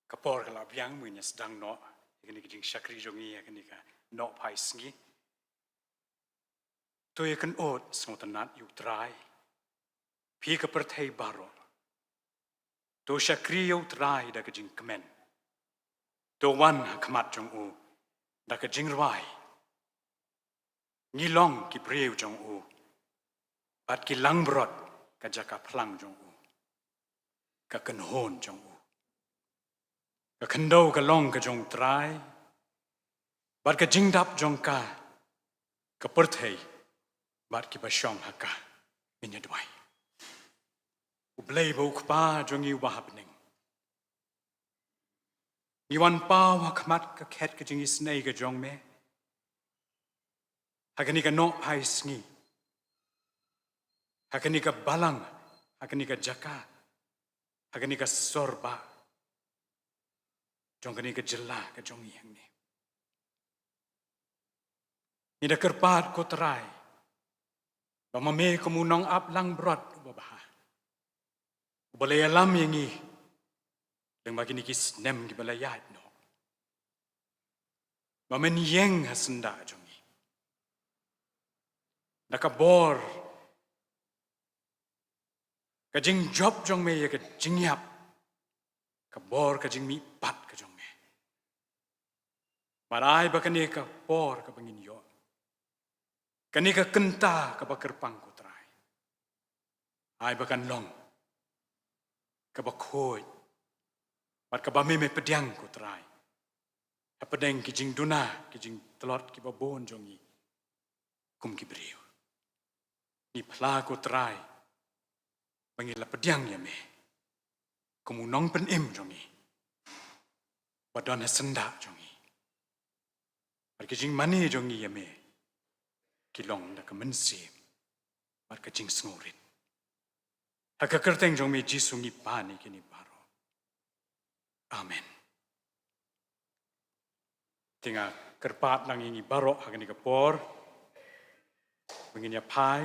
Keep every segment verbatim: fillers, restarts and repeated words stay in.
Ka por ka la biang, mynta sdang noh ïa kane ka jingshakri jong ngi ïa kane ka Nohphai Sngi. To ïa kynnoh sngewtynnat ïa U Trai, phi ka pyrthei baroh. To shakri ïa U Trai da ka jingkmen. To wan ha khmat jong u da ka jingrwai. Ngi long ki briew jong u, bad ki langbrot ka jaka phlang jong u, ka kynhun jong u. Ka khyndew ka long ka jong U Trai, bad ka jingdap jong ka, ka pyrthei bad kiba shong ha ka. Ngin ïa duwai. U Blei bad U Kpa jong ngi uba ha bneng, ngi wan paw ha khmat ka khet ka jingisynei ka jong me ha kane ka Nohphai Sngi, ha kane ka balang, ha kane ka jaka, ha kane ka sor bah jong kane ka jylla ka jong ngi hangne. Ngi da kyrpad, ko Trai, ba ma me kum u nongap langbrot uba bha, uba la ïalam ïa ngi lyngba kine ki snem kiba la ïaid noh, ba men ïeng ha syndah jong ngi da ka bor ka jingjop jong me ïa ka jingïap, ka bor ka jingmihpat ka jong me. Bad ai ba kane ka por kaba ngin ïoh, kane ka kynta kaba kyrpang, ko Trai, ai ba kan long kaba khuid bad kaba me me pdiang, ko Trai, hapdeng ki jingduna, ki jingtlot kiba bun jong ngi kum ki briew. Ngi phla, ko Trai, ba ngi la pdiang ïa me kum u nongpynim jong ngi, ba don ha syndah jong ngi. Bad ki jingmane jong ngi ïa me ki long da ka mynsiem bad ka jingsngewrit. Ha ka kyrteng jong me Jisu ngi pan ïa kine baroh. Amen. Te nga kyrpad lang ïa ngi baroh ha kane ka por ba ngin ïa phai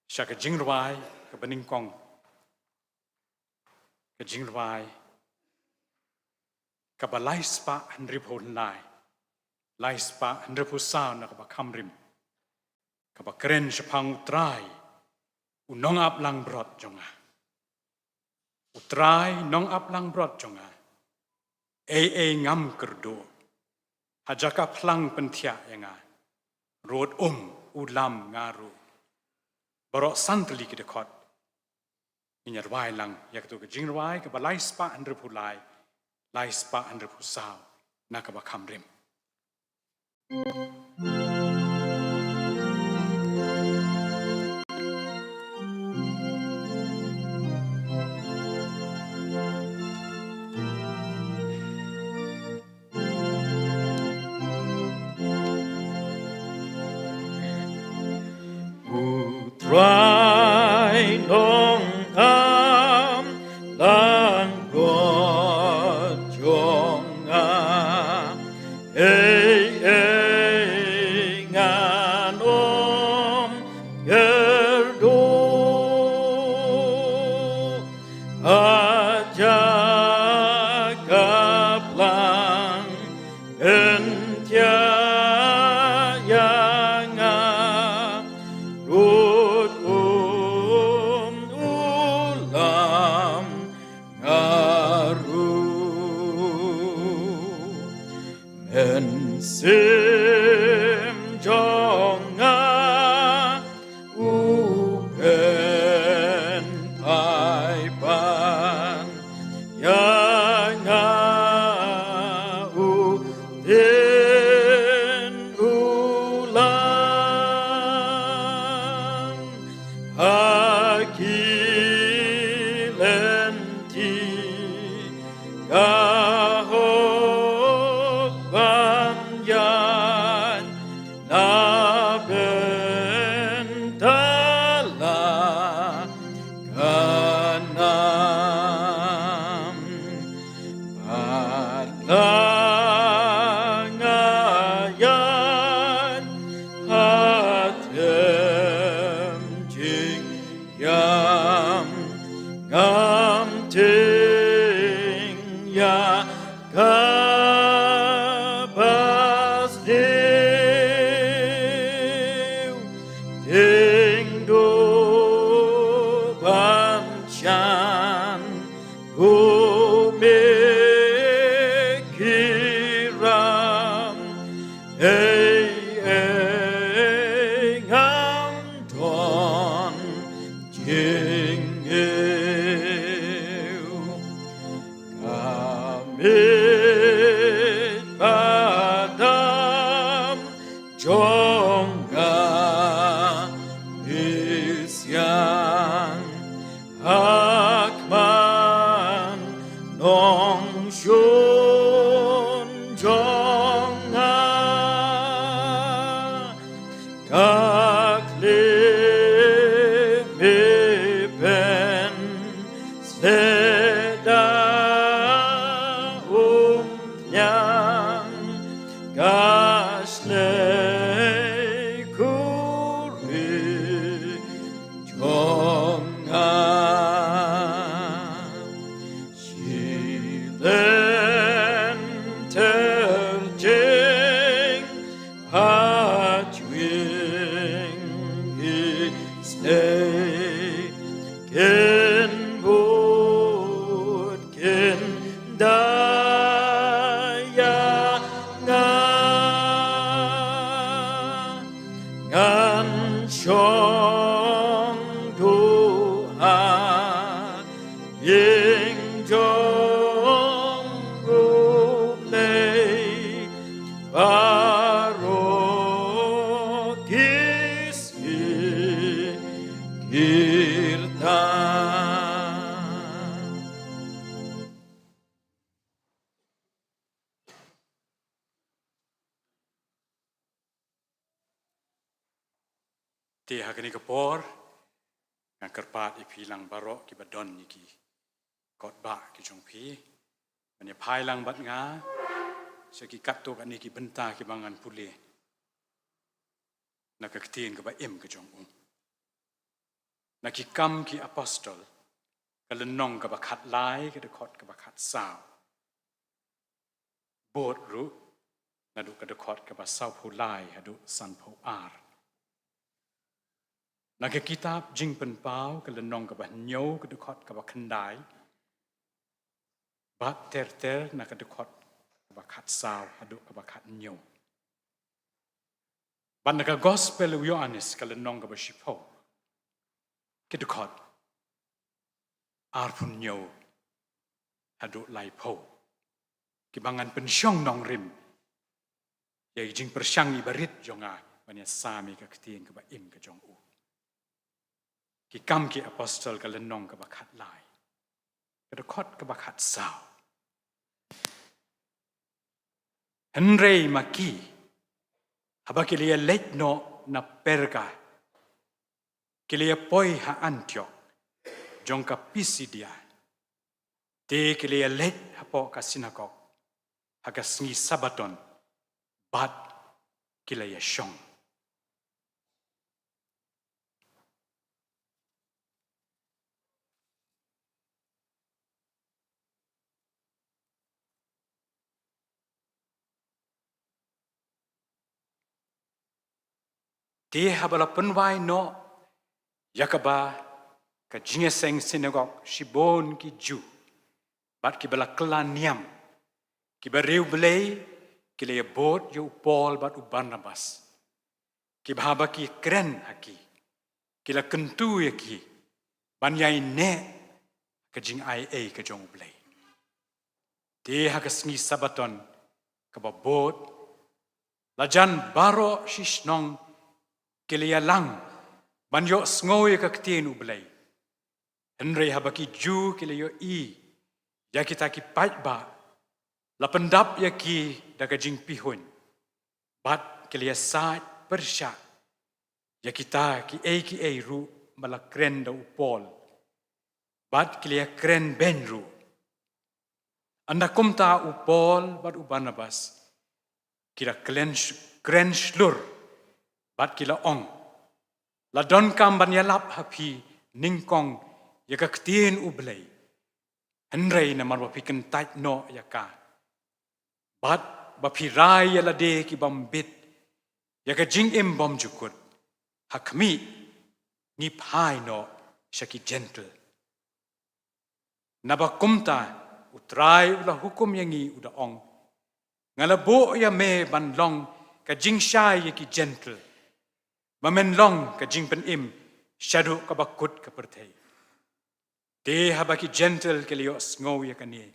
sha ka jingrwai kaba nyngkong, ka jingrwai kaba lai spah hynriewphew lai, lai spah hynriewphew saw na kaba kham rim, kaba kren shaphang U Trai, u nongap langbrot jong nga. U Trai, nongap langbrot jong nga, ei ei ngam kyrduh, ha jaka phlang pynthiah ïa nga, rud um u lam nga ruh. Baroh san tylli ki dkhot. Ngin ïa rwai lang ïa kato ka jingrwai kaba lai spah hynriewphew lai, lai spah hynriewphew saw na kaba kham rim. U Trai nongap langbrot jong nga, ei ei ngan ym kyrduh, ha jaka phlang pynthiah ïa nga, rud u Ka klim i pen sleda um ñiang ka slei kuri jong nga. Shi lynter jing ha jwing i snei kin bud kin da ïa nga. Ngan shong duh ha ïing jong U Blei baroh ki sngi ki rta. Te ha kane ka por, nga kyrpad ïa phi lang baroh kiba don ïa ki kot bah ki jong phi, ban ïa phai lang bad nga sha ki katto katne ki bynta kiba ngan pule na ka ktien kaba im ka jong U. Na Ki Kam ki Apostol, ka lynnong kaba khatlai, ka dkhot kaba khatsaw. Bud ruh naduh ka dkhot kaba sawphew lai haduh sanphew ar. Na ka kitab Jingpynpaw, ka lynnong kaba hynñiew, ka dkhot kaba khyndai, bad ter ter na ka dkhot kaba khatsaw haduh kaba khathynñiew. Bad na ka Gospel u Ïoannis, ka lynnong kaba shiphew, ki dkhot arphew hynñiew haduh laiphew, kiba ngan pynshong nongrim ïa i jingpyrshang iba rit jong nga ban ïa sam ïa ka ktien kaba im ka jong U. Ki Kam ki Apostol, ka lynnong kaba khatlai, ka dkhot kaba khatsaw. Hynrei ma ki, haba ki la ïa leit noh na Perga, ki la ïa poi ha Antiok jong ka Pisidia. Te ki la ïa leit hapoh ka sinagog ha ka sngi Sabaton bad ki la ïa shong. Te haba la pynwai noh ïa kaba ka jingïaseng sinagog, shibun ki Jiw bad kiba la kylla niam, ki bariewblei, ki la ïa bud ïa u Paul bad u Barnabas, kiba haba ki kren ha ki, ki la kyntu ïa ki ban ïai neh ka jingai ei ka jong U Blei. Te ha ka sngi Sabaton kaba bud, lajan baroh shi shnong ki la ïalang ban ïohsngew ïa ka ktien U Blei. Hynrei haba ki Jiw ki la ïohi ïa kita ki paidbah, la pyndap ïa ki da ka jingpihuiñ, bad ki la ïasaid pyrshah ïa kita kiei kiei ruh ba la kren da u Paul, bad ki la ïakren beiñ ruh. Ynda kumta u Paul bad u Barnabas ki la kren sh-, kren shlur bad ki la ong: La donkam ban ïalap ha phi nyngkong ïa ka ktien U Blei, hynrei namar ba phi kyntait noh ïa ka, bad ba phi rai ïa lade ki bym bit ïa ka jingim bymjukut, ha khmih, ngi phai noh sha ki Jentil. Naba kumta, U Trai u la hukum ïa ngi, u da ong: Nga la buh ïa me ban long ka jingshai ïa ki Jentil, ba men long ka jingpynim shaduh kaba kut ka pyrthei. Te haba ki Jentil ki la ïohsngew ïa kane,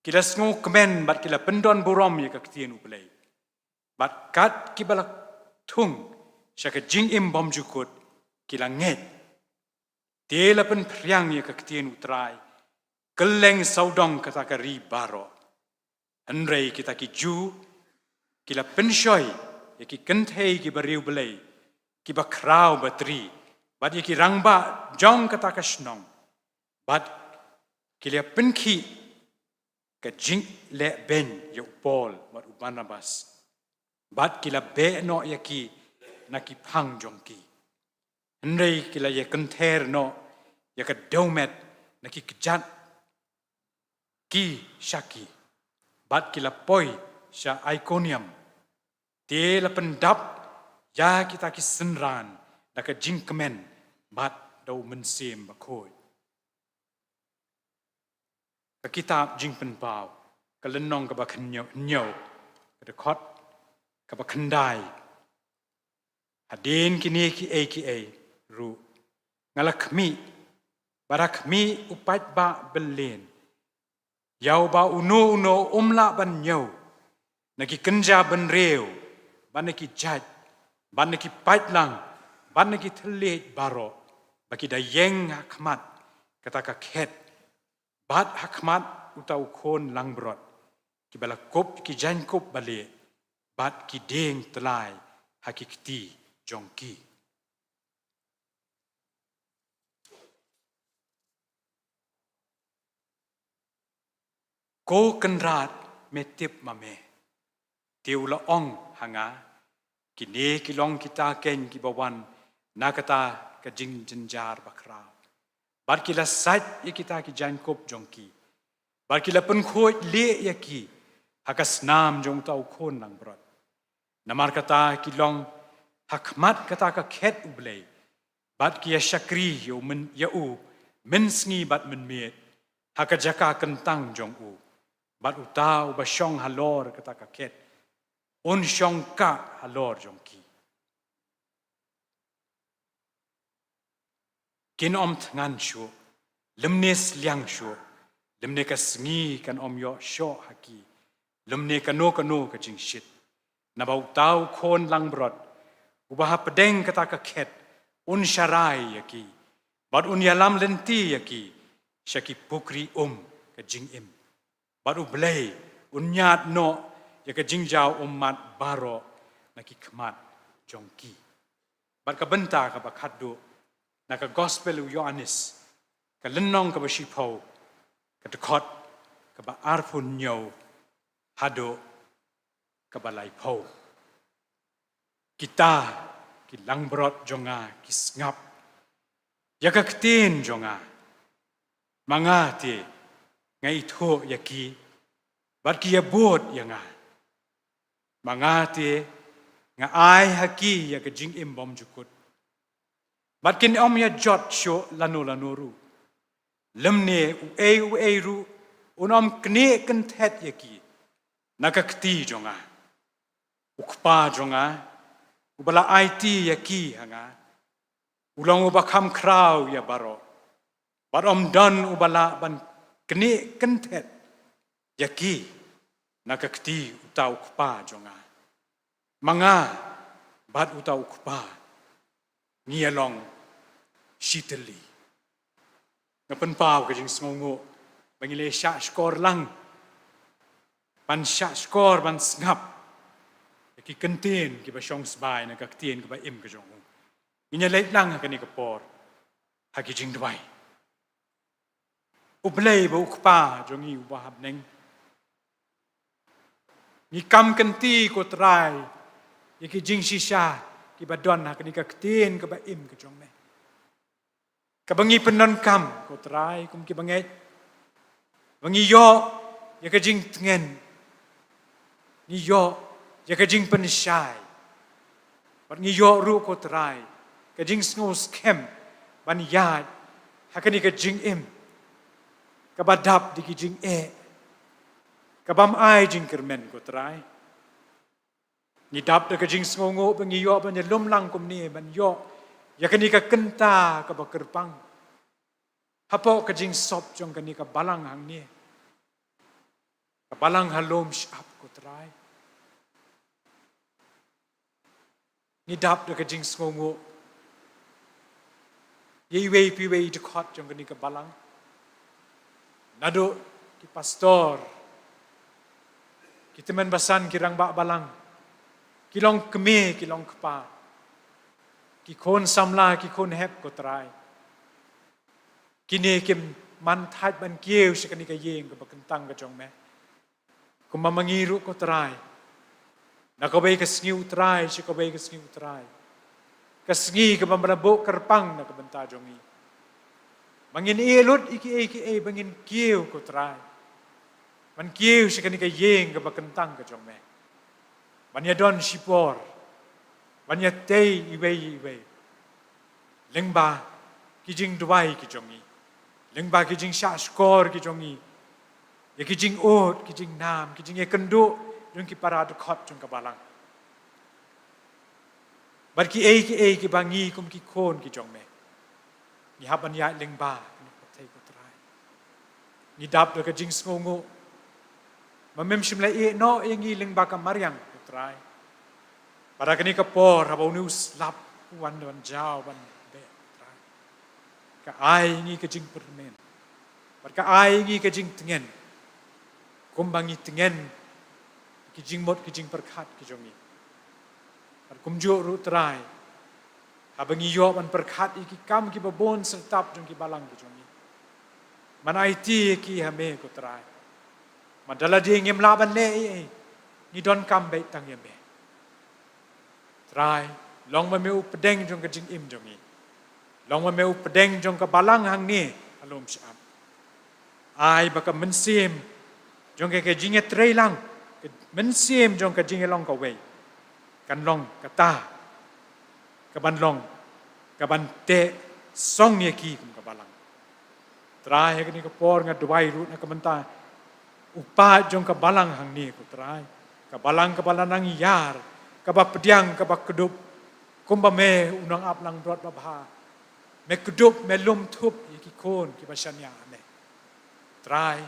ki la sngewkmen bad ki la pyndonburom ïa ka ktien U Blei, bad kat kiba la thung sha ka jingim bymjukut ki la ngeit. Te la pynphriang ïa ka ktien U Trai kylleng sawdong kata ka ri baroh. Hynrei kita ki Jiw ki la pynshoi ïa ki kynthei ki bariewblei ki bakhraw batri bad ïa ki rangbah jong kata ka shnong, bad ki la pynkhih ka jingleh beiñ ïa u Paul bad u Barnabas, bad ki la beh noh ïa ki na ki phang jong ki. Hynrei ki la ïa kynther noh ïa ka dewmet na ki kjat ki sha ki, bad ki la poi sha Ikonium. Te la pyndap ïa kita ki synran da ka jingkmen bad da u Mynsiem Bakhuid. Ka kitab Jingpynpaw, ka lynnong kaba khynnah, ka dkhot kaba khyndai. Hadien kine kiei kiei ruh, nga la khmih, bad ha khmih u paidbah byllien, ïa uba uno uno um lah ban ñiew, na ki kynja bynriew, bad na ki jait, bad na ki paidlang, bad na ki thylliej baroh, ba ki da ïeng ha khmat kata ka khet, bad ha khmat uta u khun langbrot, kiba la kup ki jaiñkup balieh, bad ki dieng tyllai ha ki kti jong ki. Ko Kynrad, me tip ma me. Te u la ong ha nga, kine ki long kita keiñ kiba wan na kata ka jingjynjar bakhraw, bad ki la sait ïa kita ki jaiñkup jong ki, bad ki la pynkhuid lieh ïa ki ha ka snam jong uta u khun langbrot. Namar kata ki long ha khmat kata ka khet U Blei, bad ki ïa shakri ïa u myn, ïa u mynsngi bad mynmiet ha ka jaka kyntang jong u, bad uta uba shong halor kata ka khet un shong kah halor jong ki. Kin ym thngan shuh, lymne sliang shuh, lymne ka sngi kan ym ïoh shoh ha ki, lymne kano kano ka jingshit. Naba uta u khun langbrot uba hapdeng kata ka khet un sharai ïa ki, bad un ïalam lynti ïa ki sha ki pukri um ka jingim, bad U Blei un ñiad noh ïa ka jingjaw ummat baroh na ki khmat jong ki. Bad ka bynta kaba khatduh na ka Gospel u Ïoannis, ka lynnong kaba shiphew, ka dkhot kaba arphew hynñiew haduh kaba laiphew. Kita ki langbrot jong nga ki sngap ïa ka ktien jong nga. Ma nga te nga ithuh ïa ki, bad ki ïa bud ïa nga. Ma nga te nga ai ha ki ïa ka jingim bymjukut, bad kin ym ïa jot shuh lano lano ruh, lymne uei uei ruh un ym knieh kynthet ïa ki na ka kti jong nga. U Kpa jong nga, uba la aiti ïa ki ha nga, u long uba kham khraw ïa baroh, bad ym don uba lah ban knieh kynthet ïa ki na ka kti uta U Kpa jong nga. Ma nga bad uta U Kpa ngi ïa long shi tylli. Nga pynpaw ka jingsngewnguh ba ngi la shah shkor lang, ban shah shkor ban sngap ïa ki kyntien kiba shong sbai na ka ktien kaba im ka jong u. Ngin ïa leit lang ha kane ka por ha ki jingduwai. U Blei ba U Kpa jong ngi uba ha bneng, ngi kam kynti, ko Trai, ïa ki jingshisha kiba don ha kane ka ktien kaba im ka jong me, kaba ngi pyndonkam, ko Trai, kum ki bangeit, ba ngi ïoh ïa ka jingtngen, ngi ïoh ïa ka jingpynshai, bad ngi ïoh ruh, ko Trai, ka jingsngewskhem ban ïaid ha kane ka jingim kaba dap da ki jingeh, kabym ai jingkyrmen, ko Trai. Ngi dap da ka jingsngewnguh ba ngi ïoh ban ïalum lang kumne, ban ïoh ïa kane ka kynta kaba kyrpang hapoh ka jingsop jong kane ka balang hangne, ka balang ha lum shyiap, ko Trai. Ngi dap da ka jingsngewnguh ïa iwei pa iwei i dkhot jong kane ka balang, naduh ki pastor, ki tymmen basan, ki rangbah balang, ki longkmie, ki longkpa, Ki khun samla, ki khun hep, ko Trai, kine kim man thait ban kiew sha kane ka ïing kaba kyntang ka jong me. Kumba ma ngi ruh, ko Trai, na kawei ka sngi, u Trai, sha kawei ka sngi, u Trai, ka sngi kaba ma la buh kyrpang na ka bynta jong ngi. Ma ngin ïeh lut ïa kiei kiei ba ngin kiew, ko Trai, ban kiew sha kane ka ïing kaba kyntang ka jong me, ban ïadon shipor, ban ïatei iwei ïa iwei, lyngba ki jingduwai ki jong ngi, lyngba ki jingshahshkor ki jong ngi, ïa ki jingud, ki jingnam, ki jingïakynduh jong ki para dkhot jong ka balang, bad kiei kiei kiba ngi kum ki khun ki jong me ngi hap ban ïaid lyngba kane ka pyrthei, ko Trai. Ngi dap da ka jingsngewnguh ba mem shym la ïeh noh ïa ngi lyngba ka mariang, ko Trai. Bad ha kane ka por, haba une u slap u wan ban jaw ban beh, ko Trai, ka ai ïa ngi ka jingpyrmen, bad ka ai ïa ngi ka jingtngen, kumba ngi tngen ki jingmut ki jingpyrkhat ki jong ngi. Bad kumjuh ruh, Trai, haba ngi ïoh ban pyrkhat ïa ki kam kiba bun syrtap jong ki balang ki jong ngi, man aiti ïa ki ha me, ko Trai. Ma da lade ngim lah ban leh ei ei, ngi donkam beit tang ïa me. Trai, long ma me u pdeng jong ka jingim jong ngi. Long ma me u pdeng jong ka balang hangne ha Lum Shyiap. Ai ba ka mynsiem jong ka, ka jingïatreilang, ka mynsiem jong ka jingïalong kawei, kan long kata kaban long, kaban teh song ïa ki kum ka balang. Trai, ha kane ka por nga duwai ruh na ka bynta u paid jong ka balang hangne, ko Trai. Ka balang kaba la nang ïar, kaba pdiang, kaba kdup, kumba me u nongap langbrot babha, me kdup, me lum thup ïa ki khun kiba shaniah ha me. Trai,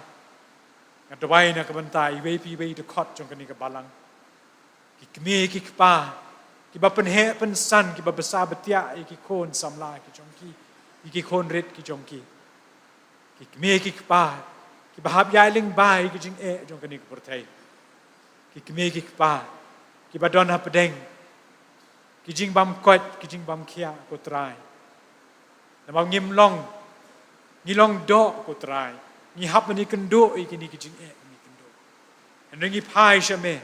nga duwai na ka bynta iwei pa iwei dkhot jong kane ka balang. Ki kmie ki kpa kiba pynheh pynsan, kiba bsa btiah ïa ki khun samla ki jong ki, ïa ki khun rit ki jong ki. Ki kmie ki kpa kiba hap ïaid lyngba ïa ki jingeh jong kane ka pyrthei. Ki kmie ki kpa kiba don hapdeng ki jingbymkoit, ki jingbymkhiah, ko Trai. Namar ngim long, ngi long doh, ko Trai. Ngi hap ban ïakynduh ïa kine ki jingeh, ngi kynduh. Hynrei ngi phai sha me,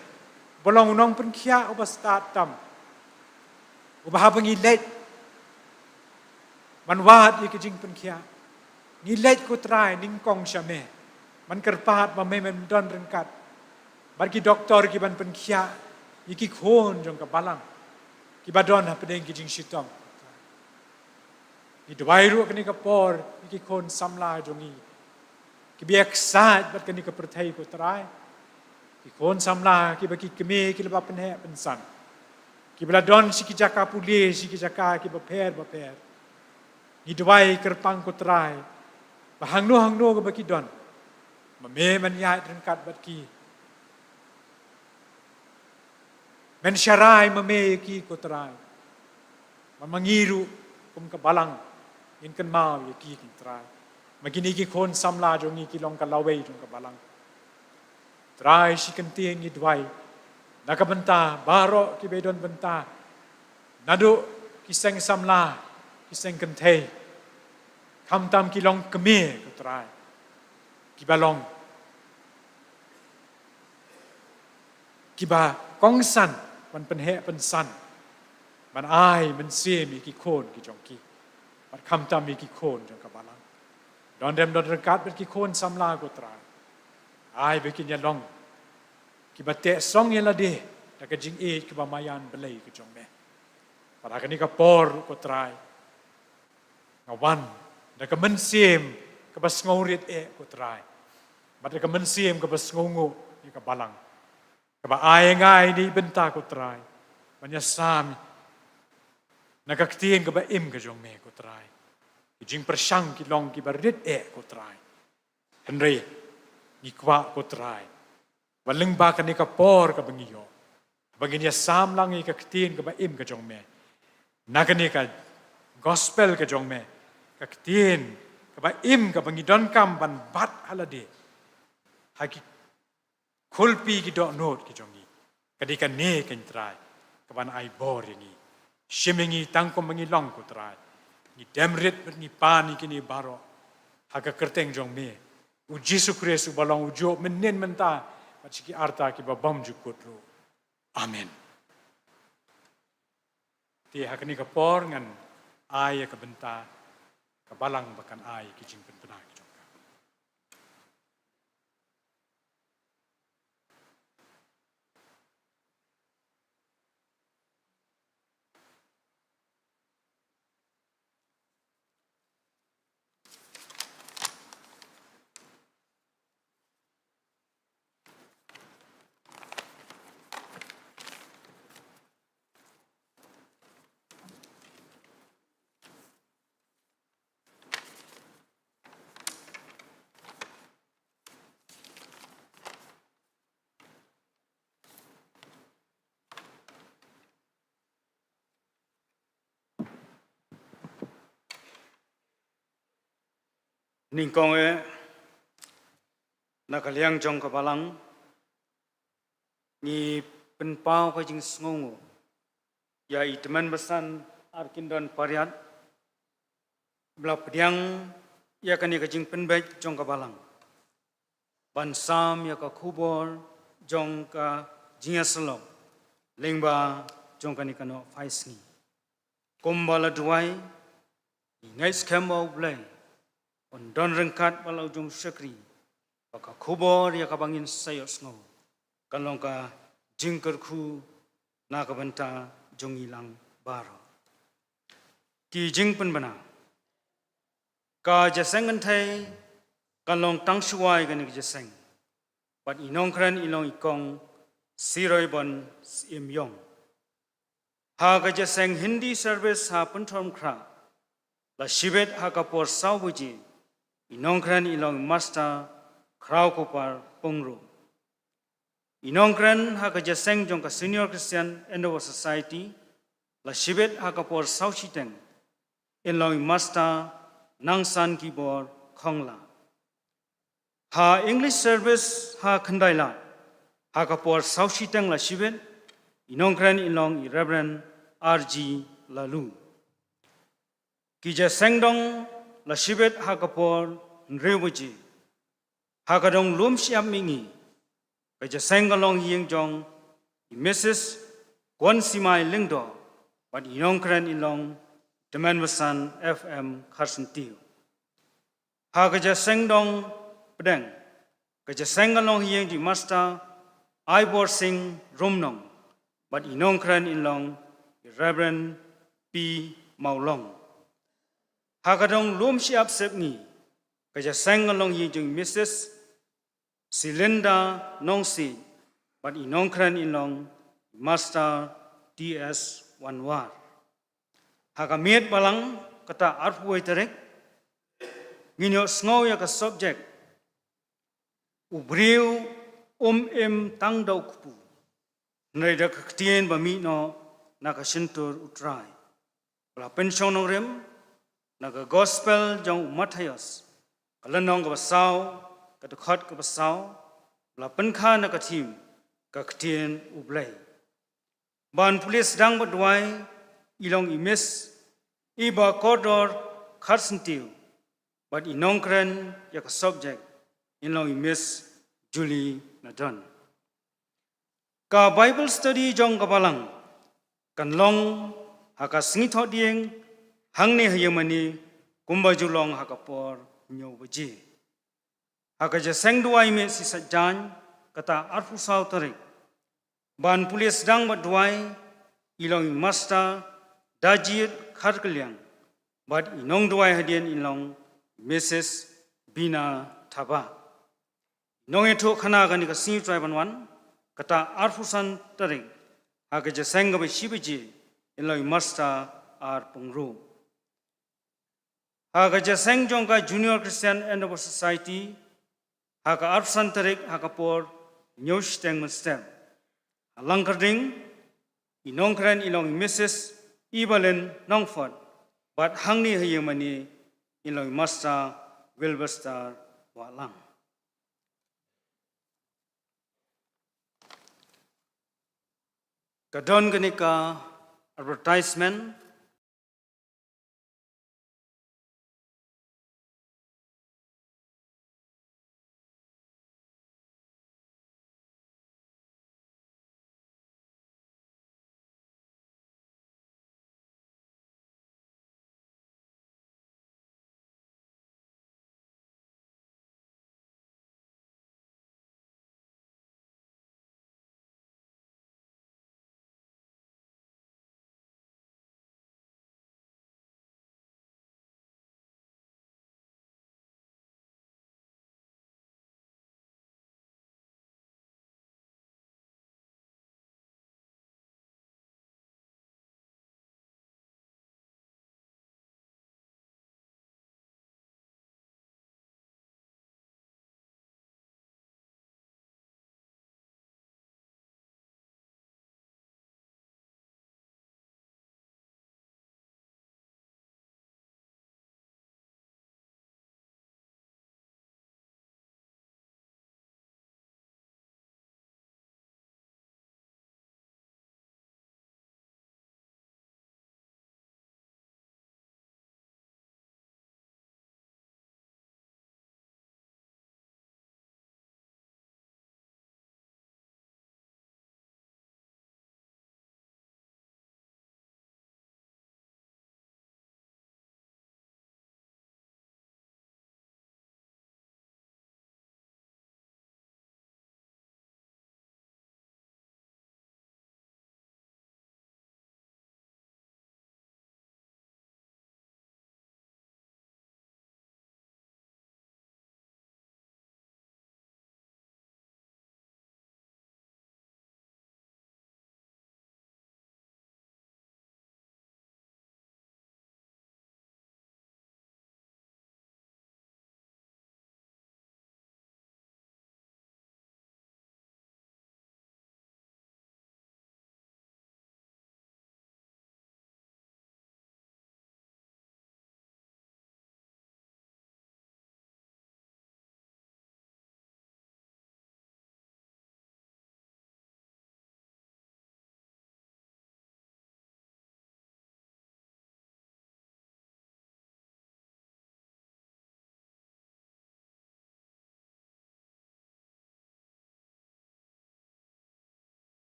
uba long u nongpynkhiah uba stad tam, uba haba ngi leit ban wad ïa ki jingpynkhiah, ngi leit, ko Trai, nyngkong sha me, ban kyrpad ba me men don ryngkat bad ki doktor kiban pynkhiah ïa ki khun jong ka balang kiba don hapdeng ki jingshitom. Ngi duwai ruh kane ka por ïa ki khun samla jong ngi kiba ïaksaid bad kane ka pyrthei, ko Trai. Ki khun samla kiba ki kmie ki la ba pynheh pynsan, kiba la don sha ki jaka pule, sha ki jaka kiba pher bapher. Ngi duwai kyrpang, ko Trai, ba hangno hangno kaba ki don, ma me men ïaid ryngkat bad ki, men sharai ma me ïa ki, ko Trai. Ma, ma ngi ruh kum ka balang ngin kynmaw ïa ki, ko Trai. Ma kine ki khun samla jong ngi ki long ka lawei jong ka balang. Trai, shi kyntien ngi duwai na ka bynta baroh kiba don bynta, naduh ki seng samla, ki seng kynthei, khamtam ki longkmie, ko Trai, kiba long, kiba kongsan ban pynheh pynsan, ban ai mynsiem ïa ki khun ki jong ki, bad khamtam ïa ki khun jong ka balang. Don rem don ryngkat bad ki khun samla, ko Trai. Ai ba kin ïa long kiba teh song ïa lade da ka jingïeit kaba maïan Blei ka jong me. Bad ha kane ka por, ko Trai, nga wan da ka mynsiem kaba sngewrit eh, ko Trai, bad da ka mynsiem kaba sngewnguh ïa ka balang, kaba ai ïa nga ïa kane ka bynta, ko Trai, ban ïasam na ka ktien kaba im ka jong me, ko Trai. Ki jingpyrshang ki long kiba rit eh, ko Trai. Hynrei ngi kwah, ko Trai, ba lyngba kane ka por kaba ngi ïoh, ba ngin ïasam lang ïa ka ktien kaba im ka jong me, na kane ka gospel ka jong me, ka ktien kaba im kaba ngi donkam ban bat ha lade ha ki khulpi, ki dohnud ki jong ngi. Ka dei kane, ko Trai, kaban ai bor ïa ngi. Shim ïa ngi tang kum ma ngi long, ko Trai. Ngi dem rit bad ngi pan ïa kine baroh ha ka kyrteng jong me, U Jisu Khrist, uba long ujuh mynnin mynta bad sha ki arta kiba bymjukut ruh. Amen. Te ha kane ka por ngan ai ïa ka bynta ka balang ba kan ai ki jingpynbna ki jong ka. Nyngkong eh, na ka liang jong ka balang, ngi pynpaw ka jingsngewnguh ïa i Tymmen Basan Archindon Pariat, ba la pdiang ïa kane ka jingpynbeit jong ka balang ban sam ïa ka khubor jong ka jingïasyllok lyngba jong kane ka nongphai sngi. Kumba la duwai, ngi ngeit skhem ba U Blei un don ryngkat bad la u jong u shakri, ba ka khubor ïa kaba ngin sa ïohsngew kan long ka jingkyrkhu na ka bynta jong ngi lang baroh. Ki jingpynbna. Ka jingïaseng kynthei kan long tang shuwa ïa kane ka jingïaseng, bad i nongkren i long i Kong Siroibon Syiemïong. Ha ka jingïaseng Hindi service ha Pynthorumkhrah, la shibit ha ka por saw baje, i nongkren i long i Master Khrawkupar Pyngrope. I nongkren ha ka jingïaseng jong ka Senior Christian Endeavour Society, la shibit ha ka por saw shiteng, in long i Master Nangsankibor Khongla. Ha English service ha Khyndailad, ha ka por saw shiteng la shibit, i nongkren in long i Reverend R G Laloo. Ki jingïaseng dong la shibit ha ka por hynriew baje. Ha ka dong lum shyiap mihngi, ka jingïaseng ka long ha ïing jong i Missus Kwonsimai Lyngdoh, bad i nongkren i long Tymmen Basan F M Kharsyntiew. Ha ka jingïaseng dong pdeng, ka jingïaseng ka long ha ïing jong i Master Aibor Singh Rumnong, bad i nongkren i long i Reverend P Mawlong. Ha ka dong lum shyiap sepngi, ka jingïaseng ka long ha ïing jong i Missus Silinda Nongsiej, bad i nongkren i long i Master T S Wanwar. Ha ka miet balang kata arphew wei tarik, ngin ïohsngew ïa ka subject, U briew um im tang da u kpu, hynrei da ka ktien ba mih noh na ka shyntur U Trai. Ba la pynshong nongrim na ka Gospel jong u Mathaios, ka lynnong kaba saw, ka dkhot kaba saw, ba la pynkha na ka thim, ka ktien U Blei. Ban pule sdang bad duwai, i long i Miss Iba Kordor Kharsyntiew, bad i nongkren ïa ka subject, in long i Miss Julie Nadon. Ka Bible study jong ka balang kan long ha ka sngi Thohdieng, hangne ha Ïingmane, kumba ju long ha ka por hynñiew baje. Ha ka jingïaseng duwai mih shi saitjaiñ, kata arphew saw tarik, ban pule sdang bad duwai, i long i Master Dajit Kharkylliang, bad i nongduwai hadien i long Missus Bina Thabah. Nongïathuhkhana kane ka sngi U Trai ban wan, kata arphew san tarik, ha ka jingïaseng kaba shi baje, in long i Master R Pyngrope. Ha ka jingïaseng jong ka Junior Christian Endeavour Society, ha ka arphew san tarik, ha ka por hynñiew shiteng mynstep. Ha Langkyrding, i nongkren i long i Missus Evelyn Nongfot, bad hangne ha Ïingmane, i long i Master Wilberster Wahlang. Ka don kane ka Advertisement.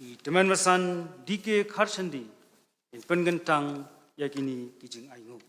Tymmen basan D K Kharshandi, in pynkyntang ïa kine ki jingainguh.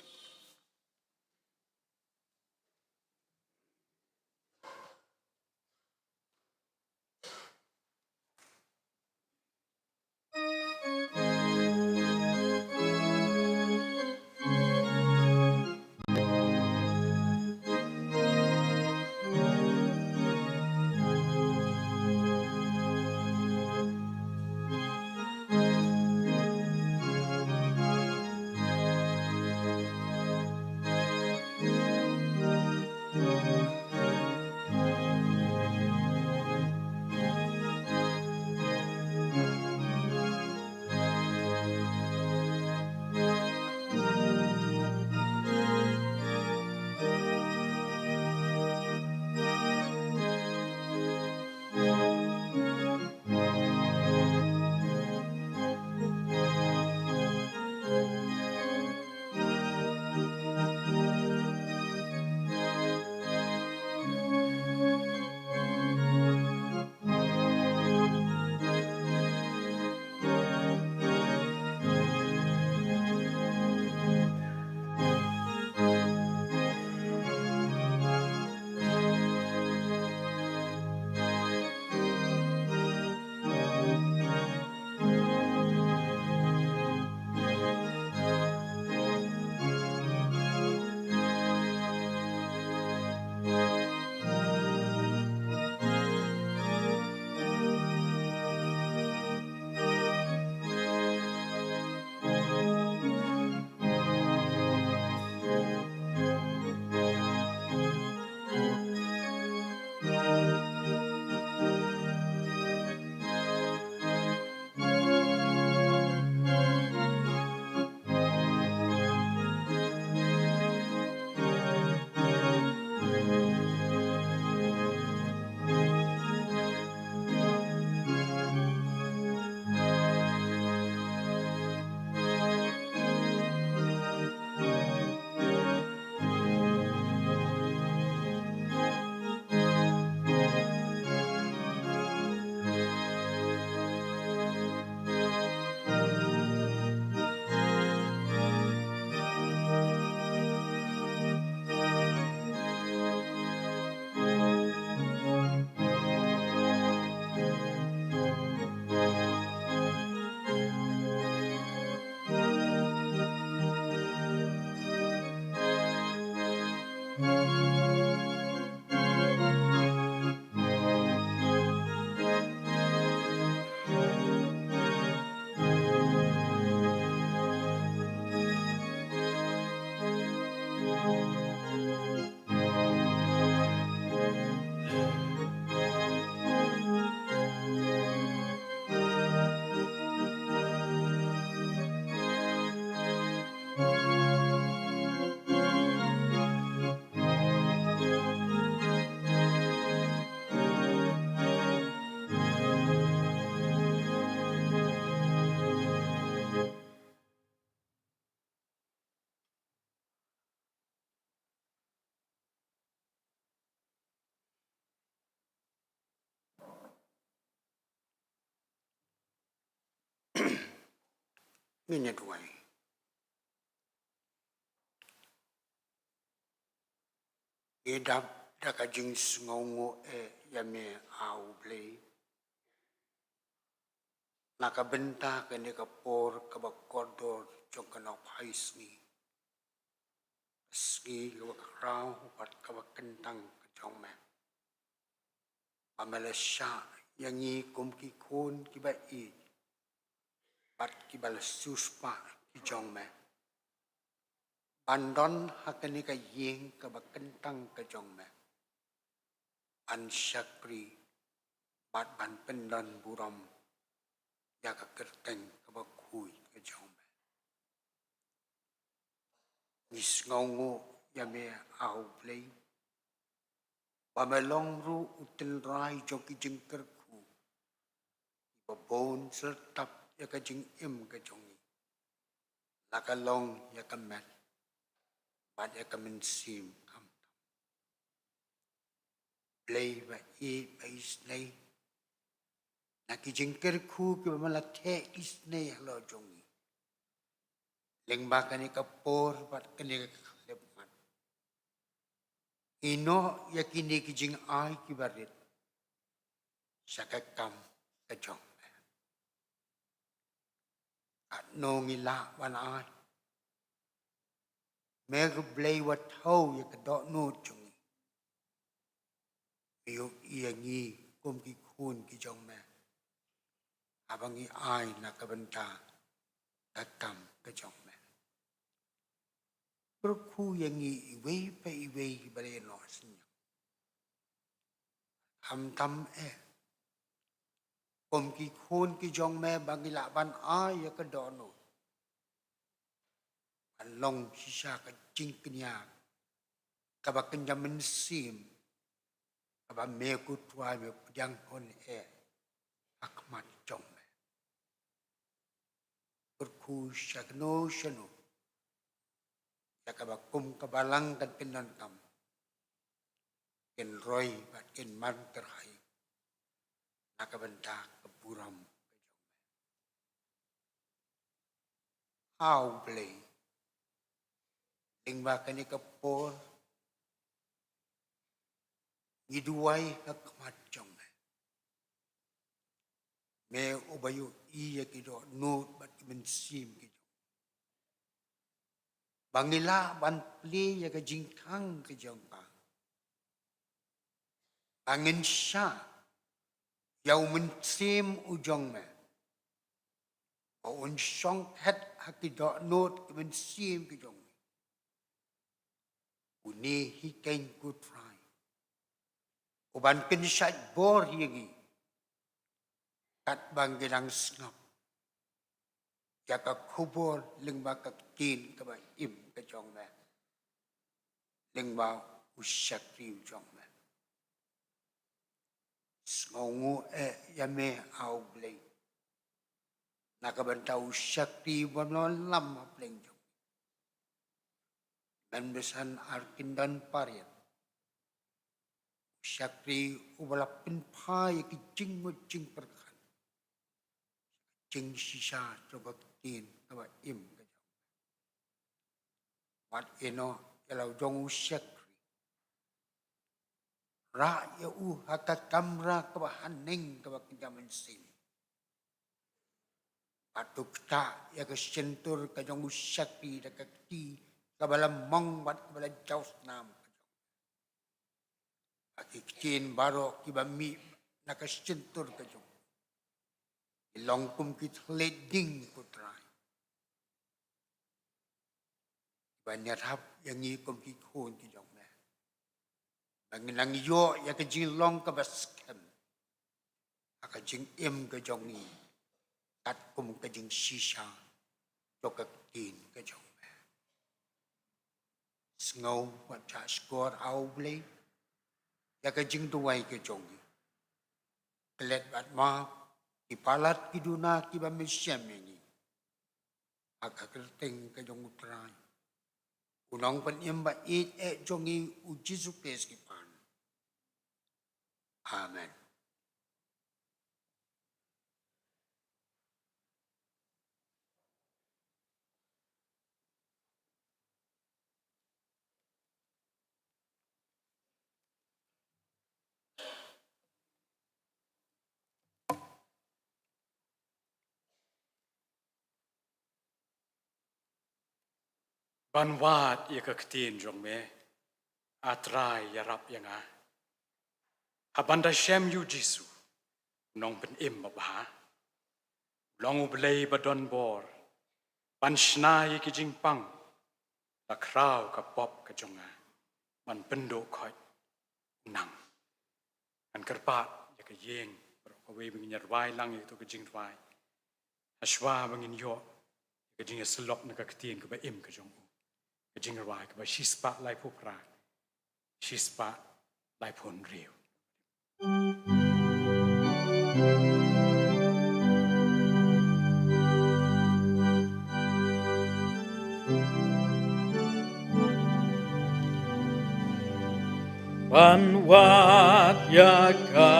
Ngin ïa duwai. Ngi dap da ka jingsngewnguh eh ïa me, A U Blei, na ka bynta kane ka por kaba kordor jong ka nongpyni sngi. Sngi kaba khraw bad kaba kyntang ka jong me, ba me la shah ïa ngi kum ki khun kiba ïeit bad kiba la siewspah ki jong me, ban don ha kane ka ïing kaba kyntang ka jong me, ban shakri bad ban pyndon burom ïa ka kyrteng kaba khuid ka jong me. Ngi sngewnguh ïa me, A U Blei, ba me long ruh u tynrai jong ki jingkyrkhu kiba bun, syrtap ïa ka jingim ka jong ngi, la ka long ïa ka met bad ïa ka mynsiem khamtam. Blei ba ïeit ba isynei, na ki jingkyrkhu kiba me la theh isynei halor jong ngi. Lyngba kane ka por bad kane ka khyllipmat, ïeh noh ïa kine ki jingai kiba rit sha ka kam ka jong me. Katno ngi lah ban ai. Me ko Blei, wat thaw ïa ka dohnud jong ngi. Ïohi ïa ngi kum ki khun ki jong me, haba ngi ai na ka bynta ka kam ka jong me. Kyrkhu ïa ngi iwei pa iwei ba la ïeh noh synñiang. Khamtam eh kum ki khun ki jong me ba ngi lah ban ai ïa ka dohnud, ban long shisha ka jingkñia kaba kynja mynsiem, kaba me ko Trai me pdiang hun eh ha khmat jong me. Kyrkhu shano shano ïa kaba kum ka Balang kan pyndonkam, kin roi bad kin man kyrhai na ka bynta ka burom ka jong me. Haw Blei, lyngba kane ka por ngi duwai ha khmat jong me. Me uba ïohi ïa ki dohnud bad ki mynsiem ki jong, ba ngi lah ban plie ïa ka jingkhang ka jong ka, ba ngin shah ïa u Mynsiem u jong me, ba un shong khet ha ki dohnud ki mynsiem ki jong ngi. Une hi keiñ ko Trai, u ban pynshait bor ïa ngi katba ngi dang sngap ïa ka khubor lyngba ka ktien kaba im ka jong me, lyngba u shakri u jong me. Sngewnguh eh ïa me, haw Blei, na ka bynta u shakri bym lah lam ha pleng jong me. Mynba san ar kin don pariat, u shakri uba la pynphai ïa ki jingmut jingpyrkhat, jingshisha jong ka ktien kaba im ka jong me. Wat ïeh noh ïa la u jong u shakri. Rah ïa u ha ka kamra kaba haneng kaba kynja mynsiem. Bad to ktah ïa ka shyntur ka jong u shakri da ka kti kaba la mong bad kaba la jaw snam ka jong. Ba ki ktien baroh kiba mih na ka shyntur ka jong ki long kum ki thylliej ding, ko Trai, kiba ïarap ïa ngi kum ki khun ki jong me, ba ngin nang ïoh ïa ka jinglong kaba skhem ha ka jingim ka jong ngi, katkum ka jingshisha jong ka ktien ka jong me. Sngew bad shahshkor, haw Blei, ïa ka jingduwai ka jong ngi. Klet bad map ki palat ki duna kiba me shem ïa ngi, ha ka kyrteng ka jong u Trai, u Nongpynim ba ïeit eh jong ngi, u Jisu Khrist ki pan. Amen. Ban wad ïa ka ktien jong me, A Trai, ïarap ïa nga. Haba nda shem ïa u Jisu, u Nongpynim babha, u long u Blei ba don bor ban shna ïa ki jingpang, la khraw ka pop ka jong nga, ban pynduh khoit u nang. Ngan kyrpad ïa ka ïing baroh kawei ba ngin ïa rwai lang ïa kato ka jingrwai, hashwa ba ngin ïoh ïa ka jingïasyllok na ka ktien kaba im ka jong u. Ka jingrwai kaba shispah laiphew phra, shispah laiphew hynriew. Ban wad ïa ka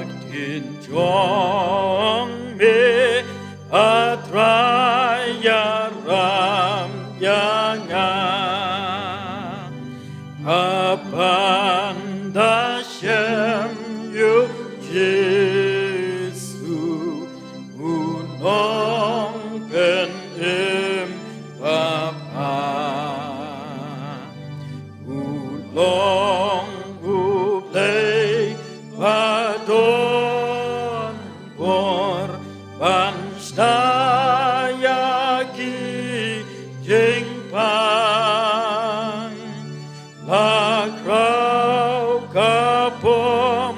ktien Jong me, a Trai, ïaram ïa nga. Haba nga da shem ïa u Jisu, u Nongpynim ba bha. U long U Blei ba don bor ban shna ïa ki jingpang. La khraw ka bom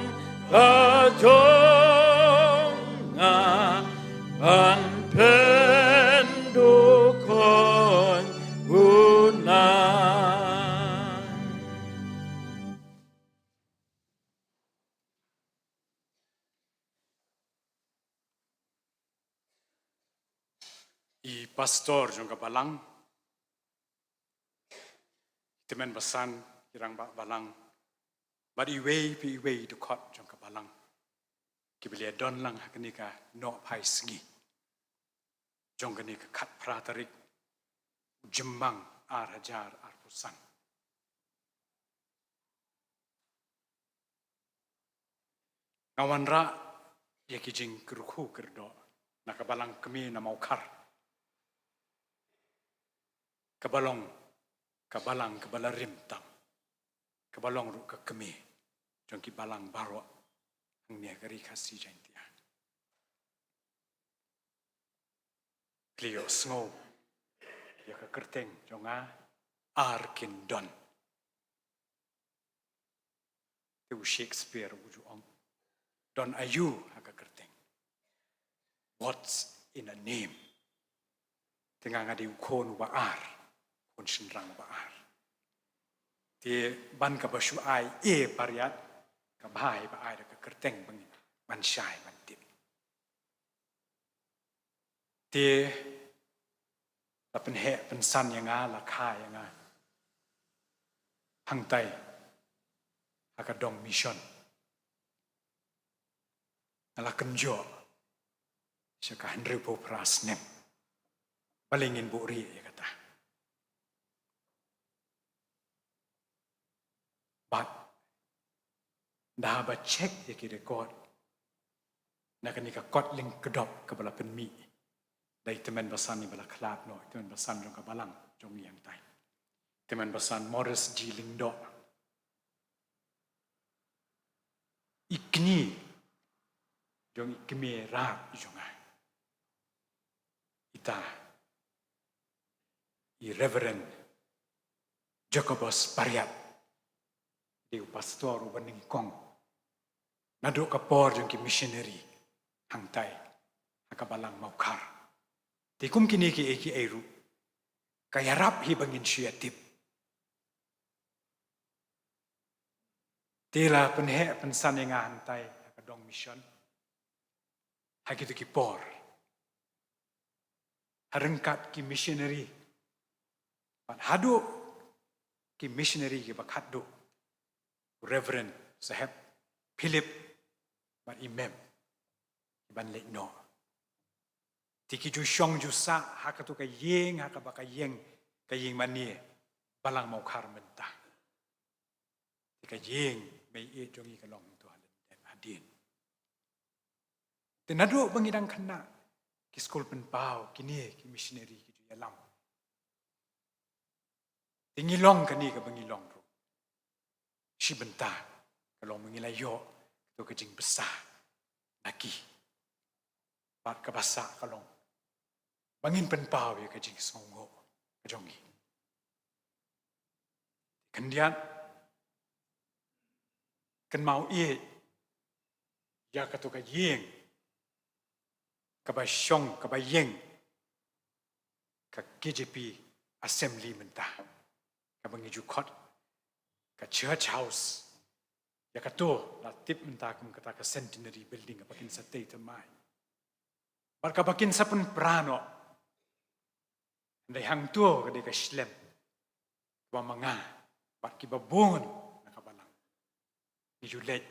ka jong nga ban pynduh khun u nang. I pastor jong ka balang, i tymmen basan, i rangbah balang, bad iwei pa iwei i dkhot jong ka balang, kiba la don lang ha kane ka nohphai sngi jong kane ka khatphra tarik u Jymmang ar hajar arphew san. Nga wanrah ïa ki jingkyrkhu kyrdoh na ka balang kmie na Mawkhar, kaba long ka balang kaba la rim tam, kaba long ruh ka kmie jong ki balang baroh hangne ha ka Ri Khasi Jaiñtia. Phi la ïohsngew ïa ka kyrteng jong nga, Ar Kin Don. Te u Shakespeare u ju ong, don aiu ha ka kyrteng? What's in a name? Te nga nga dei u khun uba ar, khun shynrang uba ar. Te ban kaba shu ai e pariat, ka bha hi ba ai da ka kyrteng ba ngin, ban shai ban tip. Te la pynheh pynsan ïa nga, la kha ïa nga hangtai ha ka dong mission. Nga la kynjoh sha ka hynriewphew phra snem. Balei ngin buhrieh ïa kata? Bad da haba check ïa ki record na kane ka kot lyngkdop kaba la pynmih da i tymmen basan iba la khlad noh, i tymmen basan jong ka balang jong ngi hangtai, i tymmen basan Morris G Lyngdoh, i kñi jong i kmie rap jong nga, ita i Reverend Jacobus Pariat, dei u pastor uba nyngkong naduh ka por jong ki missionary hangtai ha ka balang Mawkhar. Te kum kine kiei kiei ruh ka ïarap hi ba ngin shu ïa tip. Te la pynheh pynsan ïa nga hangtai ha ka dong mission ha kito ki por, ha ryngkat ki missionary, bad haduh ki missionary kiba khatduh u Reverend Saheb Philip bad i Mem, kiban leit noh. Te ki ju shong ju sah ha kato ka ïing, ha kaba ka ïing, ka ïing mane balang Mawkhar mynta. Te ka ïing mei ïeit jong ngi ka long hangto ha Lyndet hadien. Te naduh ba ngi dang khynnah, ki skul pynpaw, kine ki missionary ki ju ïalam. Te ngi long kane kaba ngi long ruh shi bynta, ka long ba ngi la ïoh kato ka jingbsa na ki. Bad kaba sah ka long ba ngin pynpaw ïa ka jingsngewnguh ka jong ngi. Khyndiat, kynmaw ïeit ïa kato ka ïing kaba shong, kaba ïeng ka K J P Assembly mynta, kaba ngi ju khot ka Church House. Ïa kato la tip mynta kum kata ka Centenary Building kaba kin sa tei thymmai, bad kaba kin sa pynpra noh. Hynrei hangto ka dei ka shlem kaba ma nga bad kiba bun na ka balang ngi ju leit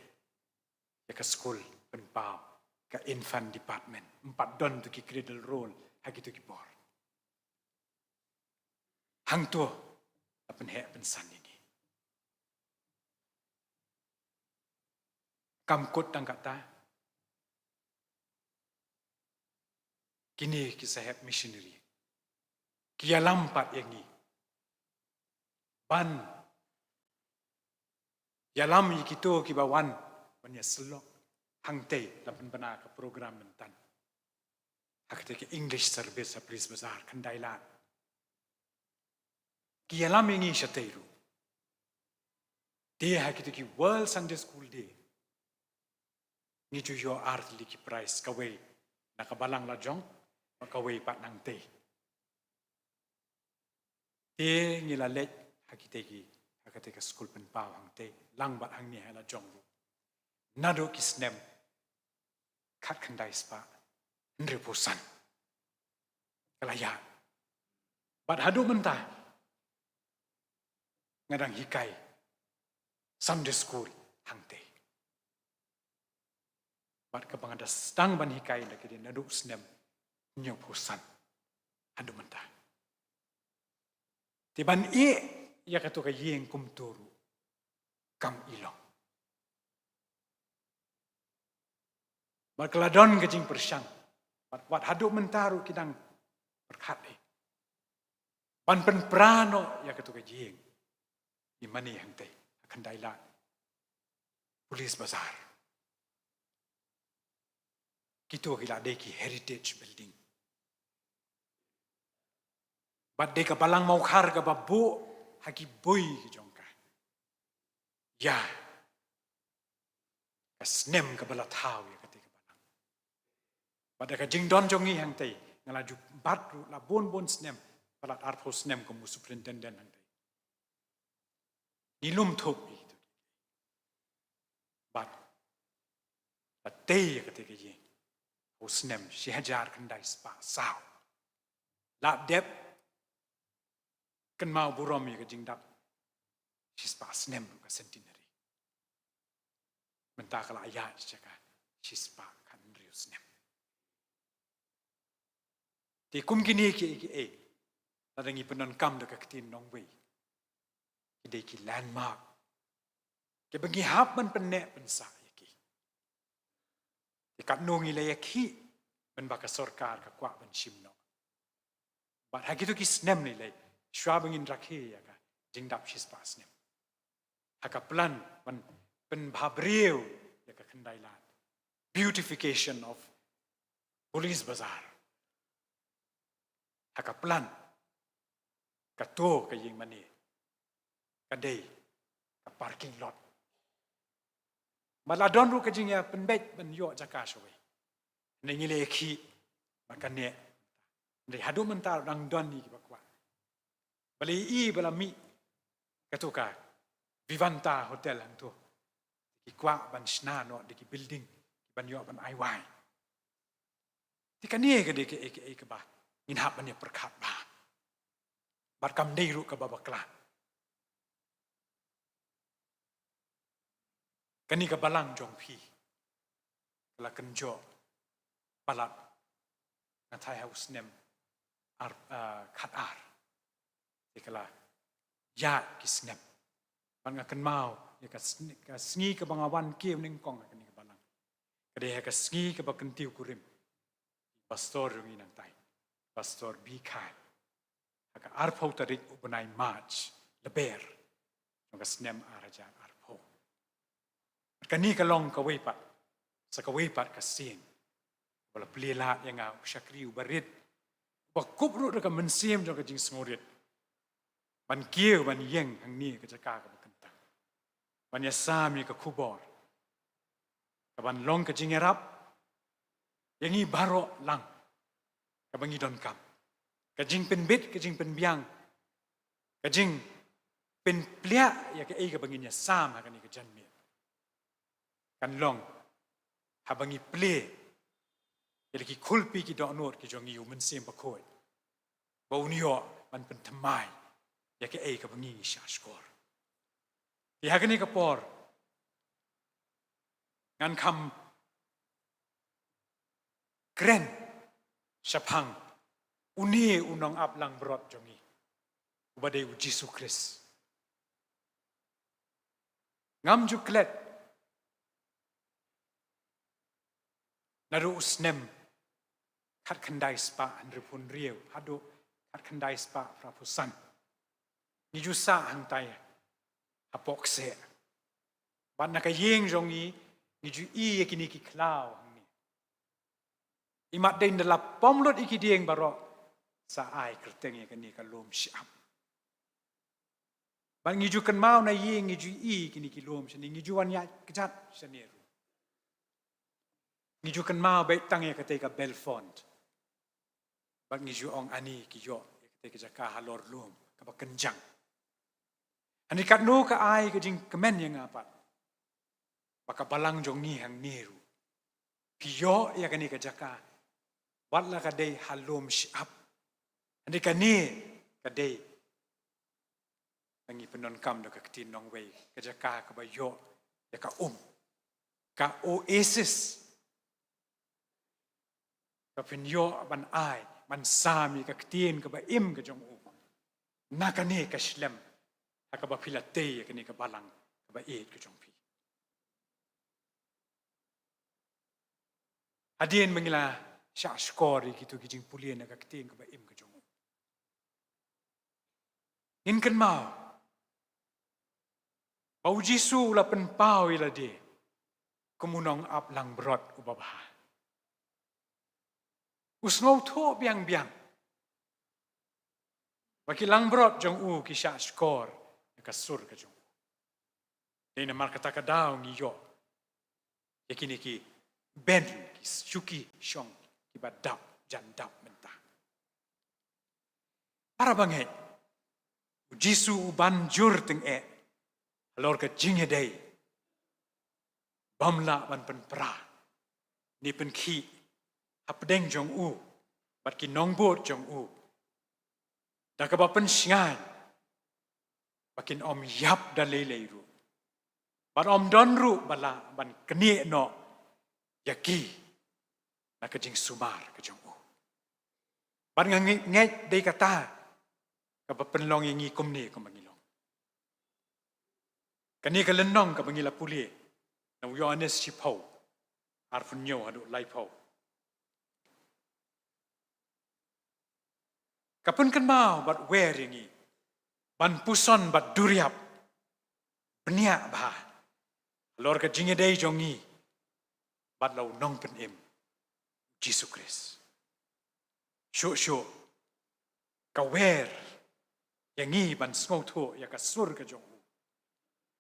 ïa ka skul pynpaw ka infant department. Ym pat don tu ki cradle roll ha kitu ki por. Hangtu la pynheh pynsan ïa ngi. Kam kut tang kata, kine ki sahep missionary ki ïalam pat ïa ngi ban ïalam ïa kito kiba wan ban ïasyllok hangtei. La pynbna ka program mynta ha kata ka English service ha Police Bazar, khyndai lad. Ki ïalam ïa ngi shatei ruh. Te ha kito ki World Sunday School Day ngi ju ïoh ar tylli ki prize, kawei na ka balang la jong, bad kawei pat nangtei. Te ngi la leit ha kito ki, ha kito ki skul pynpaw hangtei lang bad hangne ha la jong ruh. Naduh ki snem khatkhyndai spah hynriewphew san ka la ïaid. Bad haduh mynta nga dang hikai Sunday school hangtei. Bad kaba nga da sdang ban hikai da ka dei naduh snem hynñiewphew san haduh mynta. Te ban ïeh ïa kato ka ïing kumto ruh kam i long. Bad ka la don ka jingpyrshang. Bad wat haduh mynta ruh ki dang pyrkhat hi ban pynpra noh ïa kato ka ïing. I mane hangtei ha khyndai lad Police Bazar. Kito ki la dei ki heritage building. Bad dei ka balang Mawkhar kaba buh ha ki bui ki jong ka ïa ka snem kaba la thaw ïa kata ka balang. Bad da ka jingdon jong ngi hangtei nga la ju bat ruh la bun bun snem, palat arphew snem kum u superintendent hangtei. Ngi lum thup ïa kito. Bad la tei ïa kata ka ïing ha u snem shi hajar khyndai spah saw. La dep kynmaw burom ïa ka jingdap shispah snem ruh ka centenary. Mynta ka la ïaid sha ka shispah khathynriew snem. Te kum kine kiei kiei, lada ngi pyndonkam da ka ktien nongwei, ki dei ki landmark kiba ngi hap ban pynneh pynsah ïa ki. Te katno ngi la ïakhih mynba ka sorkar ka kwah ban shim noh. Bad ha kito ki snem lei lei shuwa ba ngin rakhe ïa ka jingdap shispah snem, ha ka plan ban pynbha briew ïa ka khyndai lad, beautification of Police Bazar, ha ka plan kato ka ïing mane ka dei ka parking lot. Bad la don ruh ka jingïapynbeit ban ïoh jaka shawei. Hynrei ngi la ïakhih bad kane, hynrei haduh mynta ruh dang don ïa kiba kwah. Ba la ïohi ba la mih kato ka Vivanta Hotel hangto, ki kwah ban shna noh da ki building kiban ïoh ban ai wai. Te kane ka dei kaei kaei kaba ngin hap ban ïa pyrkhat bha. Bad kam dei ruh kaba bakla. Kane ka balang jong phi ka la kynjoh palat nga tharai ha u snem ar, ah, khatar. Te ka la ïaid ki snem. Bad nga kynmaw ïa ka sngi, ka sngi kaba nga wan kiew nyngkong ha kane ka balang, ka dei ha ka sngi kaba kyntiew kurim pastor jong ngi nangtai, Pastor B. Khai, ha ka arphew tarik u bnai March, Lber, jong ka snem ar hajar arphew. Kane ka long kawei pat sa kawei pat ka sien ba la plie lad ïa nga, u shakri uba rit, uba kup ruh da ka mynsiem jong ka jingsngewrit, ban kiew ban ïeng hangne ka jaka kaba kyntang, ban ïasam ïa ka khubor, kaban long ka jingïarap ïa ngi baroh lang kaba ngi donkam. Ka jingpynbit, ka jingpynbiang, ka jingpynpliah ïa kaei kaba ngin ïasam ha kane ka janmiet kan long haba ngi plie ïa la ki khulpi ki dohnud ki jong ngi ïa u Mynsiem Bakhuid, ba un ïoh ban pynthymmai ïa kaei kaba ngi ngi shahshkor. Te ha kane ka por ngan kham kren shaphang une u nongap langbrot jong ngi, uba dei u Jisu Khrist. Ngam ju klet naduh u snem khatkhyndai spah hynriewphew hynriew haduh khatkhyndai spah phraphew san. Ngi ju sah hangtai hapoh kseh. Bad na ka ïing jong ngi, ngi ju ïoh ïa kine ki khlaw hangne. Imat dei nda la pom lut ïa ki dieng baroh, sa ai kyrteng ïa kane ka lum shyiap. Bad ngi ju kynmaw na ïing, ngi ju ïoh ïa kine ki lum shane, ngi ju wan ïaid kjat shane ruh. Ngi ju kynmaw beit tang ïa katei ka Belfont. Bad ngi ju ong ani ki ïoh ïa katei ka jaka halor lum kaba kynjang. Hynrei katno ka ai ka jingkmen ïa nga pat ba ka balang jong ngi hangne ruh phi ïoh ïa kane ka jaka, wat la ka dei ha lum shyiap. Hynrei kane ka dei, ngi pyndonkam da ka ktien nongwei, ka jaka kaba ïoh ïa ka um, ka oasis. Ba phin ïoh ban ai, ban sam ïa ka ktien kaba im ka jong u na kane ka shlem ha kaba phi la tei ïa kane ka balang kaba ïeit ka jong phi. Hadien ba ngi la shah shkor ïa kito ki jingpule na ka ktien kaba im ka jong u, ngin kynmaw ba u Jisu u la pynpaw ïa lade kum u nongap langbrot uba bha. U sngewthuh biang biang ba ki langbrot jong u ki shah shkor ïa ka sur ka jong u. Dei namar kata ka daw ngi ïoh ïa kine ki ben, ki shuki shong kiba dap jan dap mynta. Para bangeit, u Jisu u ban jur tyngeh halor ka jingïadei bym lah ban pynpra ne pynkhih hapdeng jong u bad ki nongbud jong u, da kaba pynshngaiñ ba kin ym ïap da lei lei ruh, bad ym don ruh ba lah ban knieh noh ïa ki na ka jingsumar ka jong u. Bad nga ngeit, ngeit dei kata kaba pynlong ïa ngi kumne kumba ngi long. Kane ka lynnong kaba ngi la pule na u Ïoannis shiphew, arphew hynñiew haduh laiphew, ka pynkynmaw bad wer ïa ngi ban puson bad duriap bniah bha halor ka jingïadei jong ngi bad la u Nongpynim Jisu Khrist. Shuh shuh ka wer ïa ngi ban sngewthuh ïa ka sur ka jong u,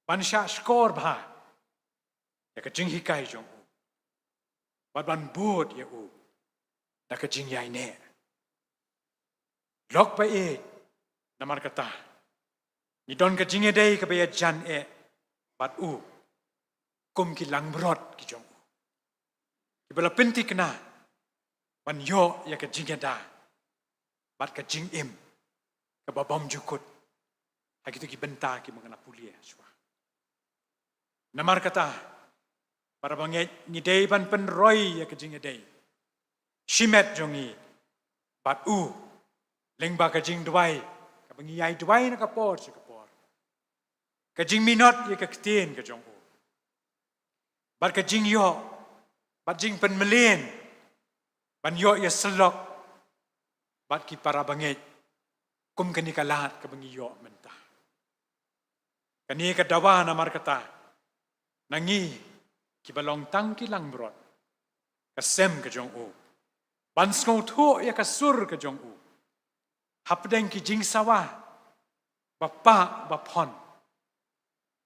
ban shah shkor bha ïa ka jinghikai jong u, bad ban bud ïa u da ka jingïaineh. Lok ba ïeit, namar kata ngi don ka jingïadei kaba ïajan eh bad u kum ki langbrot ki jong u, kiba la pynthikna ban ïoh ïa ka jingïada bad ka jingim kaba bymjukut ha kito ki bynta kiba ngi la pule shuwa. Namar kata, para bangeit, ngi dei ban pynroi ïa ka jingïadei shimet jong ngi bad u lyngba ka jingduwai kaba ngi ïai duwai na ka por sha ka por, ka jingminot ïa ka ktien ka jong u, bad ka jingïoh bad jingpynmlien ban ïoh ïasyllok bad ki para bangeit kum kane ka lad kaba ngi ïoh mynta. Kane ka dawa namar kata na ngi kiba long tang ki langbrot ka sem ka jong u ban sngewthuh ïa ka sur ka jong u hapdeng ki jingsawa ba pah ba phon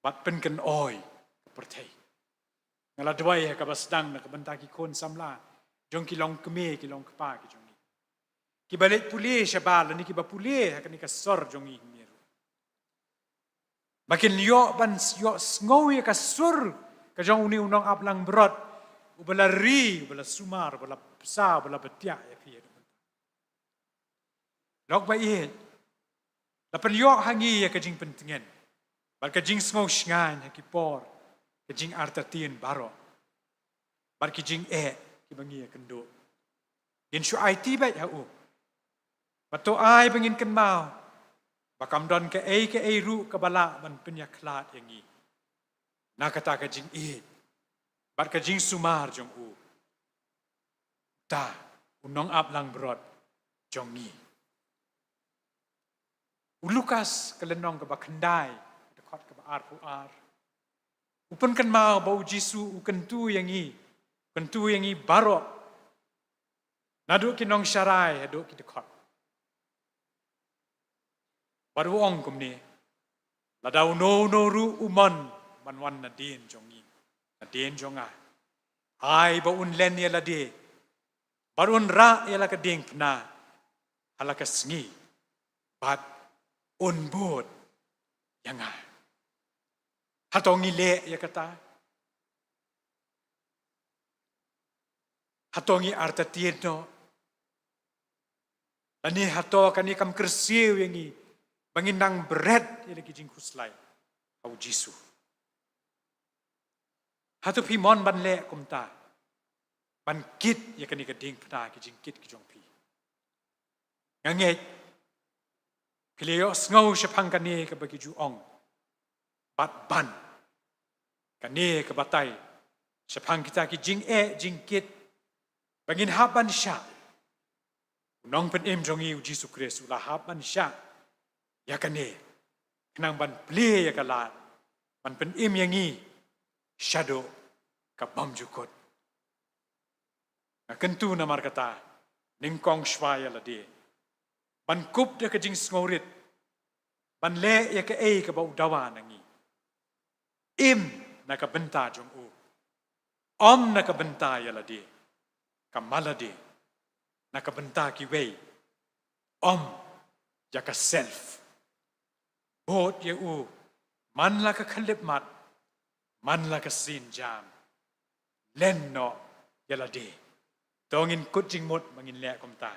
bad pynkynoi ka pyrthei. Nga la duwai ha kaba sdang na ka bynta ki khun samla jong ki longkmie ki longkpa ki jong ngi, kiba leit pule shabar lane kiba pule ha kane ka sor jong ngi hynne ruh, ba kin ïoh ban ïohsngew ïa ka sur ka jong une u nongap langbrot uba la ri, uba la sumar, uba la bsa, uba la btiah ïa phi. Lok ba ïeit, la pynïoh ha ngi ïa ka jingpyntngen bad ka jingsngew shngaiñ ha ki por ka jingartatien baroh bad ki jingeh kiba ngi ïakynduh. Ngin shu aiti beit ha u. Bad to ai ba ngin kynmaw ba kam don kaei kaei ruh kaba lah ban pynïakhlad ïa ngi na kata ka jingïeit bad ka jingsumar jong u, uta u nongaplangbrot jong ngi. U Lukas ka lynnong kaba khyndai, dkhot kaba arphew ar, u pynkynmaw ba U Jisu u kyntu ïa ngi, kyntu ïa ngi baroh, naduh ki nongsharai haduh ki dkhot. Bad u ong kumne: Lada uno uno ruh u mon ban wan nadien jong ngi, nadien jong nga, ai ba un len ïa lade bad un rah ïa la ka diengphna ha la ka sngi bad un bud ïa nga. Hato ngi leh ïa kata? Hato ngi artatien noh? Lane hato kane kam kyrsiew ïa ngi ba ngin nang bret ïa la ki jingkhuslai ha U Jisu? Hato phi mon ban leh kumta, ban kit ïa kane ka diengphna, ki jingkit ki jong phi? Nga ngeit phi la ïohsngew shaphang kane kaba ki ju ong bad ban, kane ka batai shaphang kita ki jingeh jingkit ba ngin hap ban shah. U Nongpynim jong ngi U Jisu Khrist u la hap ban shah ïa kane, khnang ban plie ïa ka lad ban pynim ïa ngi shaduh ka bymjukut. Nga kyntu namar kata, nyngkong shuwa ïa lade, ban kup da ka jingsngewrit ban leh ïa kaei kaba u dawa na ngi. Im na ka bynta jong u, ym na ka bynta ïa lade, ka ma lade, na ka bynta kiwei, ym ïa ka self. Bud ïa u man la ka khyllipmat, man la ka sienjam. Len noh ïa lade. To ngin kut jingmut ba ngin leh kumta.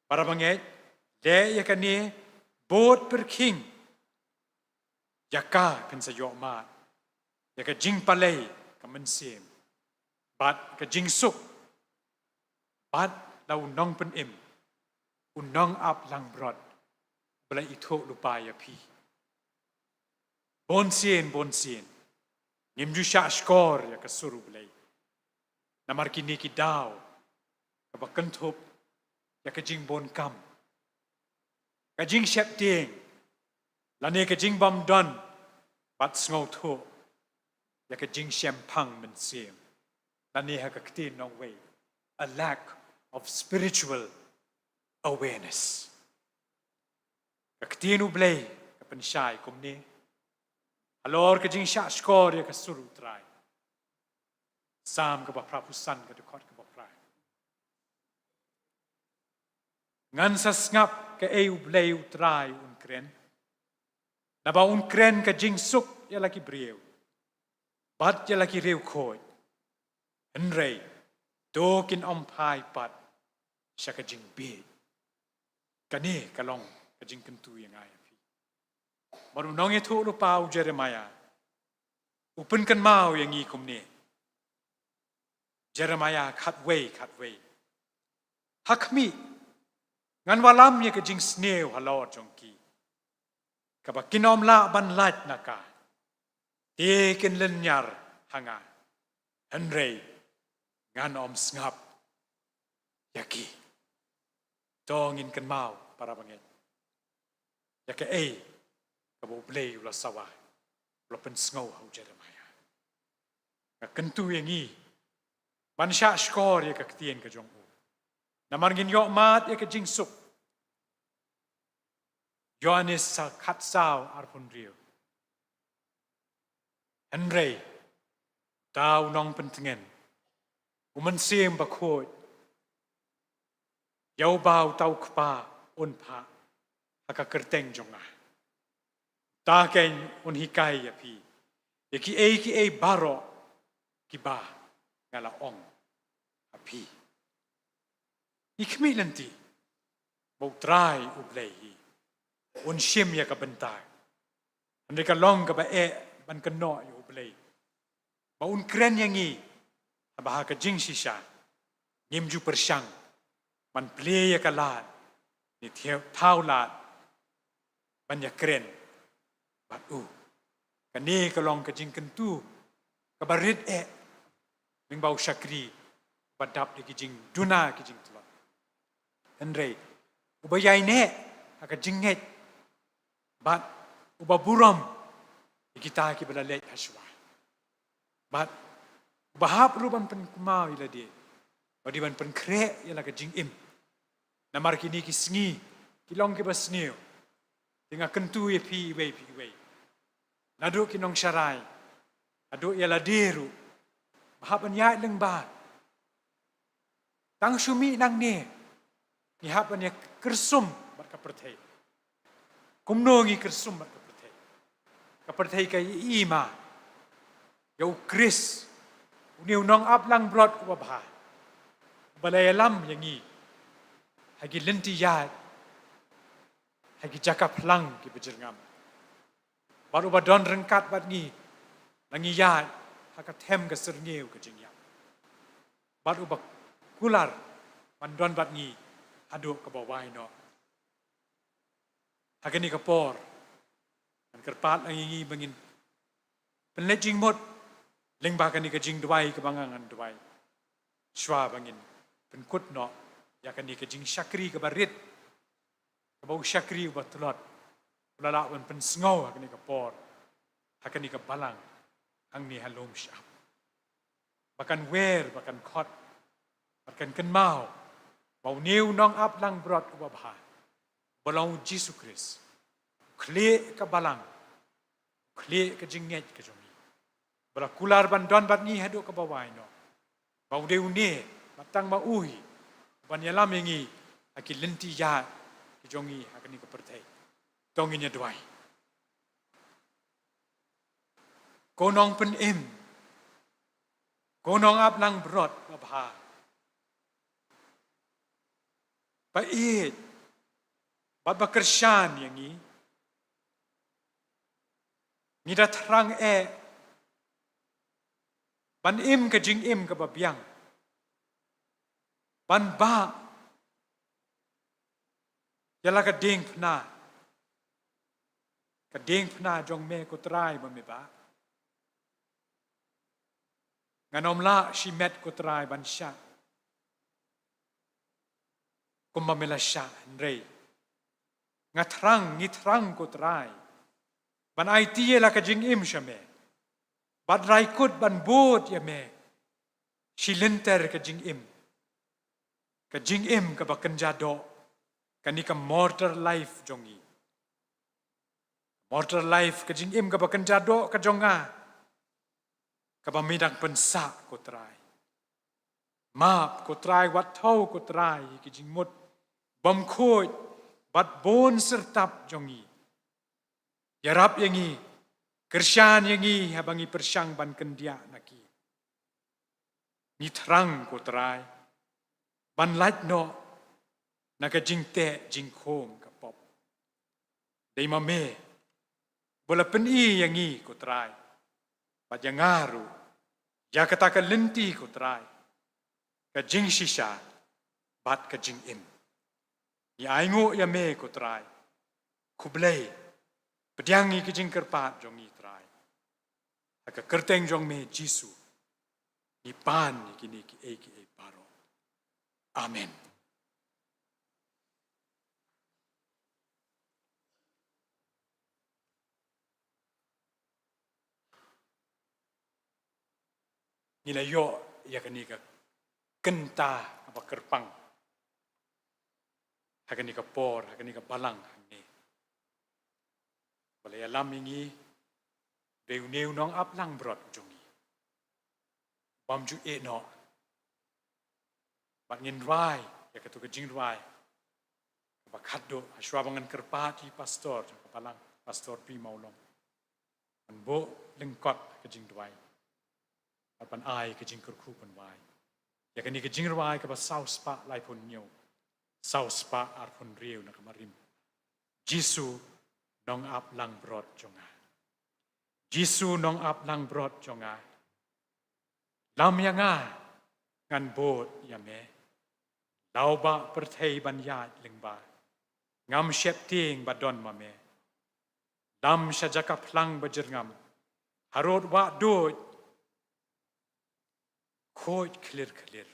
Para bangeit, leh ïa kane, bud pyrkhing ïa ka, phin sa ïohmad ïa ka jingpalei ka mynsiem bad ka jingsuk bad la U Nongpynim, U Nongaplangbrot, ba la ithuh lypa ïa phi. Bunsien bunsien ngim ju shah shkor ïa ka sur U Blei namar kine ki daw kaba kynthup ïa ka jingbun kam, ka jingsheptieng, lane ka jingbymdon bad sngewthuh ïa ka jingshemphang mynsiem, lane ha ka ktien nongwei, a lack of spiritual awareness. Ka ktien U Blei ka pynshai kumne halor ka jingshah shkor ïa ka sur U Trai. Salm kaba phra phew san, ka dkhot kaba phra: Ngan sa sngap kaei U Blei U Trai un kren. Naba un kren ka jingsuk ïa la ki briew bad ïa la ki riewkhuid. Hynrei to kin ym phai pat sha ka jingbieit. Kane ka long ka jingkyntu ïa nga ïa phi. Bad u nongïathuhlypa u Jeremiah u pynkynmaw ïa ngi kumne. Jeremiah khatwei, khatwei: Ha khmih, ngan wallam ïa ka jingsniew halor jong ki, kaba kin ym lah ban lait na ka. Te kin lynñiar ha nga, hynrei ngan ym sngap ïa ki. To ngin kynmaw, para bangeit, ïa kaei kaba U Blei u la sawa, u la pynsngew ha u Jeremiah. Nga kyntu ïa ngi ban shah shkor ïa ka ktien ka jong u, namar ngin ïohmad ïa ka jingsuk. Ïoannis khatsaw, arphew hynriew: Hynrei uta u nongpyntngen, u Mynsiem Bakhuid, ïa uba uta u Kpa un phah ha ka kyrteng jong nga, uta keiñ un hikai ïa phi ïa kiei kiei baroh kiba nga la ong ha phi. Ngi khmih lynti ba U Trai U Blei hi un shim ïa ka bynta. Hynrei ka long kaba eh ban kynnoh ïa U Blei ba un kren ïa ngi, haba ha ka jingshisha ngim ju pyrshang ban plie ïa ka lad, ne thaw, thaw lad ban ïakren bad u. Kane ka long ka jingkyntu kaba rit eh lyngba u shakri ba dap da ki jingduna ki jingtlot. Hynrei uba ïaineh ha ka jingngeit bad uba burom ïa kita kiba la leit hashwa. Bad uba hap ruh ban pynkynmaw ïa lade, ba dei ban pynkhreh ïa la ka jingim. Namar kine ki sngi ki long kiba sniew. Te nga kyntu ïa phi iwei pa iwei, naduh ki nongsharai haduh ïa lade ruh, ba hap ban ïaid lyngba. Tang shu mih nangne ngi hap ban ïa kyrsum bad ka pyrthei. Kumno ngi kyrsum bad ka pyrthei? Ka pyrthei ka ïohi ma ïa u Khrist, une u nongap langbrot uba bha, uba la ïalam ïa ngi ha ki lynti ïaid, ha ki jaka phlang kiba jyrngam, bad uba don ryngkat bad ngi la ngi ïaid ha ka them ka syrngiew ka jingïap, bad uba kular ban don bad ngi haduh kaba wai noh. Ha kane ka por ngan kyrpad lang ïa ngi ba ngin pynleit jingmut lyngba kane ka jingduwai kaba nga ngan duwai, shwa ba ngin pynkut noh ïa kane ka jingshakri kaba rit, kaba u shakri uba tlot u la lah ban pynsngew ha kane ka por, ha kane ka balang, hangne ha Lum Shyiap, ba kan wer, ba kan khot, ba kan kynmaw ba une u nongap langbrot uba bha, ba long u Jisu Khrist, u khlieh ka balang, u khlieh ka jingngeit ka jong ngi, ba la kular ban don bad ngi haduh kaba wai noh, ba u dei une, ba tang ma u hi ban ïalam ïa ngi ha ki lynti ïaid ki jong ngi ha kane ka pyrthei. To ngin ïa duwai. Ko Nongpynim, ko nongap langbrot ba bha, ba ïeit bad ba kyrshan ïa ngi, ngi da thrang eh ban im ka jingim kaba biang, ban bah ïa la ka diengphna, ka diengphna jong me ko Trai ba me bah. Ngan ym lah shimet ko Trai ban shah kumba me la shah, hynrei nga thrang, ngi thrang ko Trai ban aiti ïa la ka jingim sha me, bad rai kut ban bud ïa me shi lynter ka jingim, ka jingim kaba kynja doh, kane ka mortal life jong ngi. Mortal life, ka jingim kaba kynja doh ka jong nga, kaba me dang pynsah ko Trai. Map ko Trai, wat thew ko Trai ïa ki jingmut bymkhuid bad bun syrtap jong ngi. Ïarap ïa ngi, kyrshan ïa ngi haba ngi pyrshang ban kyndiah na ki. Ngi thrang ko Trai ban lait noh na ka jingteh jingkhum ka pop. Dei ma me ba la pyni ïa ngi ko Trai, bad ïa nga ruh, ïa kata ka lynti ko Trai, ka jingshisha bad ka jingim. Ngi ainguh ïa me ko Trai. Khublei. Pdiang ïa ki jingkyrpad jong ngi Trai. Ha ka kyrteng jong me Jisu ngi pan ïa kine kiei kiei baroh. Amen. Ngi la ïoh ïa kane ka kynta kaba kyrpang ha kane ka por, ha kane ka balang hangne, ba la ïalam ïa ngi ba une u nongap langbrot jong ngi bym ju ïeh noh. Bad ngin rwai ïa kato ka jingrwai kaba khatduh, hashwa ba ngan kyrpad ïa i pastor jong ka balang, Pastor P. Mawlong, ban buh lyngkot ka jingduwai bad ban ai ka jingkyrkhu ban wai ïa kane ka jingrwai kaba saw spah laiphew hynñiew, saw spah arphew hynriew na ka marim: Jisu, nongap langbrot jong nga. Jisu, nongap langbrot jong nga, lam ïa nga, ngan bud ïa me. Daw ba pyrthei ban ïaid lyngba, ngam sheptieng ba don ma me. Lam sha jaka phlang ba jyrngam, harud wah duid khuid khlir khlir.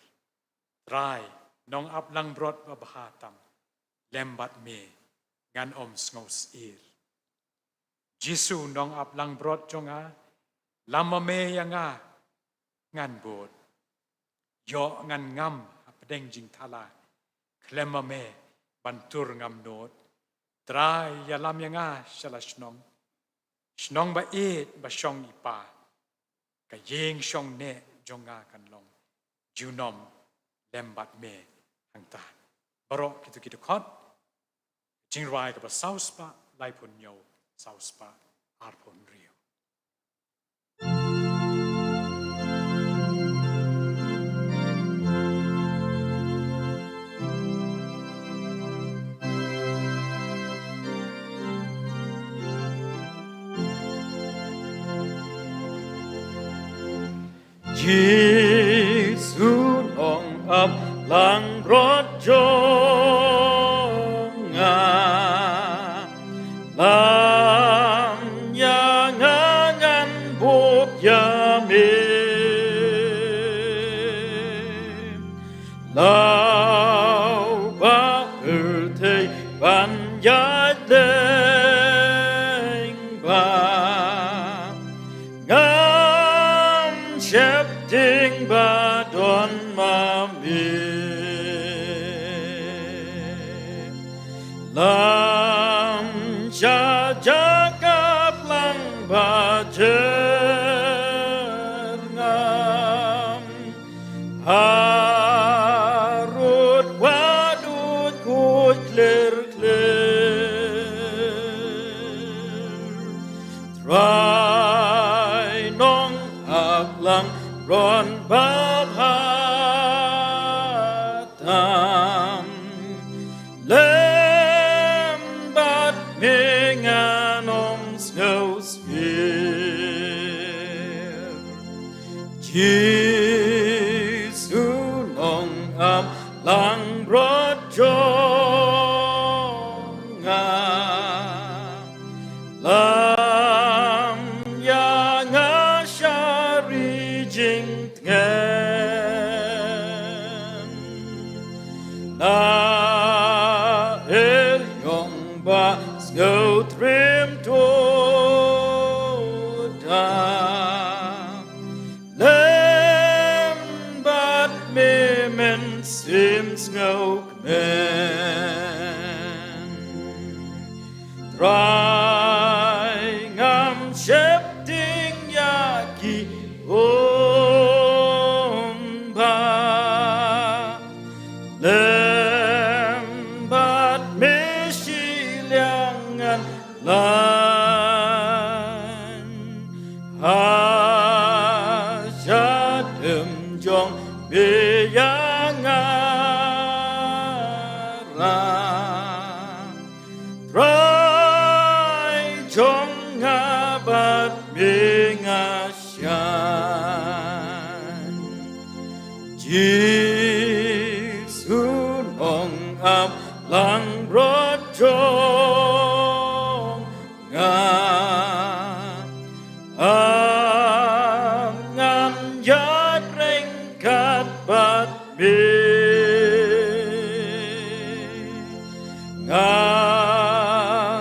Trai, nong ap langbrot ba bha tam, lem bad me ngan ym sngew syier. Jisu nong ap langbrot jong nga, lam ma me ïa nga ngan bud. Ïoh ngan ngam hapdeng jingthala, khlem ma me ban tur ngam nud. Trai, ïalam ïa nga sha la shnong, shnong ba ïeit ba shong i pa. Ka ïing shong neh jong nga kan long junom lem bad me hangta. Baroh kito ki dkhot, jingrwai kaba saw spah laiphew hynñiew, saw spah arphew hynriew. Jisu nong ap langbrot jong nga, lam ïa nga ngan buh ïa me. Law ba pyrthei ban ïaid lyngba, ngam sheptieng ba don ma me. Lam sha jaka phlang ba jyrngam, harud wah duid khuid khlir khlir. Trai, nong ap langbrot ba bha tam, lem bad me ngan ym sngew syier. Jisu nong ap langbrot jong nga, lam ïa nga sha ri jingtngen. Na er ïong ba sngewtriem to da, lem bad me mynsiem sngewkmen. Trai, ngam sheptieng ïa ki um ba, lem bad me shiliang ngan laiñ. Ha shadem jong me ïa nga ra, Trai jong nga bad me nga shaiñ. Jisu nong ap langbrot jong nga, ap ngan ïatrei ryngkat bad me. Nga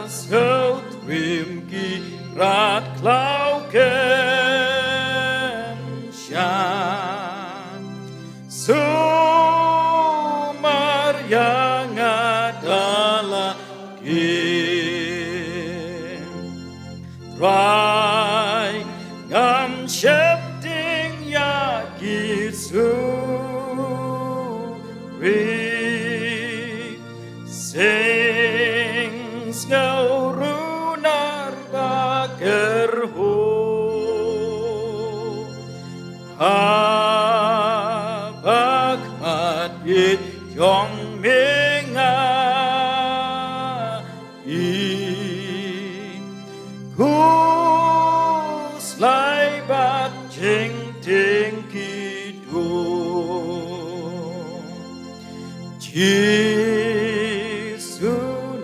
sngewtriem ki rat khlaw kynsha, sumar ïa nga da la ki. Trai, ngam sheptieng ïa ki suri, sing sngewrun ar ba kyrhuh. Ha ba khmat ïeit jong me nga i, khuslai bad jingtieng ki duh. Jisu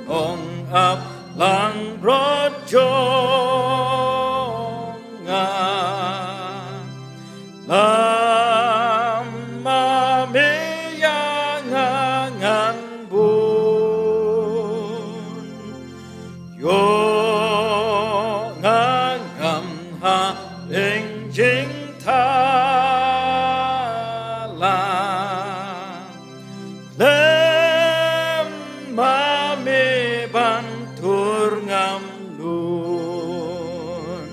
nongap langbrot jong nga, lada ma me ïa nga ngan bun. Ïoh nga ngam ha ïing jingthala. Khlem ma me ban tur ngam lun.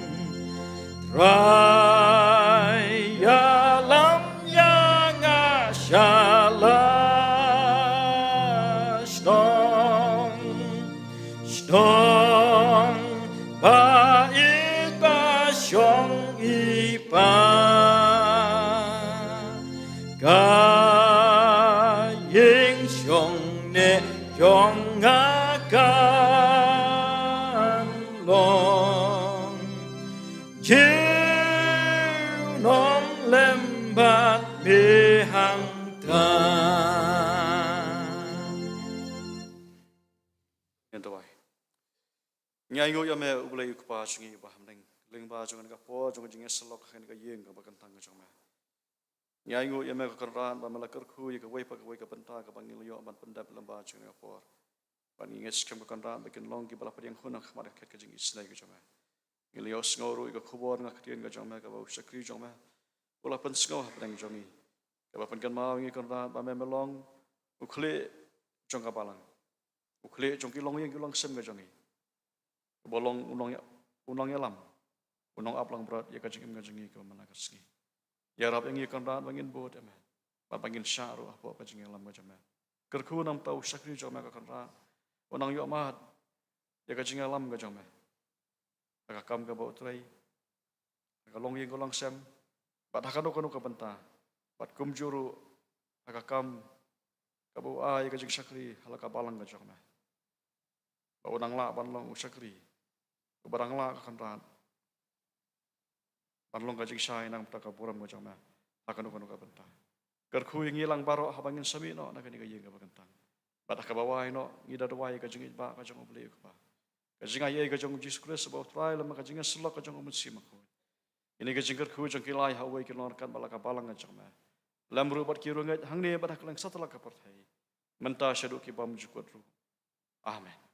Trai ïalam ïa nga sha la shnong. Shnong ba ïeit ba shong i Pa. Ka ïing shong ne jong nga kan long junom lem bad me hangta. Ngin duwai. Ngi ainguh ïa me U Blei U Kpa jong ngi uba ha bneng, lyngba jong kane ka por jong ka jingïasyllok ha kane ka ïing kaba kyntang ka jong me. Ngi ainguh ïa me ko Kynrad ba me la kyrkhu ïa kawei pa kawei ka bynta kaba ngi la ïoh ban pyndep lyngba jong kane ka por. Bad ngi ngeit skhem ko Kynrad ba kin long kiba la pdiang hun ha khmat ka khet ka jingisynei ka jong me. Ngi la ïohsngew ruh ïa ka khubor nga ktien ka jong me kaba u shakri jong me u la pynsngew ha bneng jong ngi, kaba pynkynmaw ïa ngi Kynrad ba me me long u khlieh jong ka balang, u khlieh jong ki longïing ki longsem ka jong ngi, uba long u nong, u nongïalam, u nongap langbrot ïa ka jingim ka jong ngi kaba man la ka sngi. Ïarap ïa ngi Kynrad ba ngin bud ïa me bad ba ngin shah ruh hapoh ka jingïalam ka jong me. Kyrkhu na ka bynta u shakri jong me ko Kynrad, u nang ïoh mad ïa ka jingïalam ka jong me ha ka kam kaba u trei, ha ka longïing ka longsem, bad ha kano kano ka bynta, bad kumjuh ruh ha ka kam kaba u ai ïa ka jingshakri ha la ka balang ka jong me. Ba u nang lah ban long u shakri uba dang lah ko Kynrad ban long ka jingshai na ka bynta ka burom ka jong me ha kano kano ka bynta. Kyrkhu ïa ngi lang baroh haba ngin sa mih noh na kane ka ïing kaba kyntang. Bad ha kaba wai noh ngi da duwai ïa ka jingïeit ba ka jong U Blei U Kpa, ka jingaiei ka jong U Jisu Khrist uba u Trai, lem bad ka jingïasyllok ka jong U Mynsiem Bakhuid. Ïa kane ka jingkyrkhu jong ki lai ha uwei ki nongryngkat bad la ka balang ka jong me, lem ruh bad ki riewngeit hangne bad ha kylleng satlak ka pyrthei, mynta shaduh ki bymjukut ruh. Amen.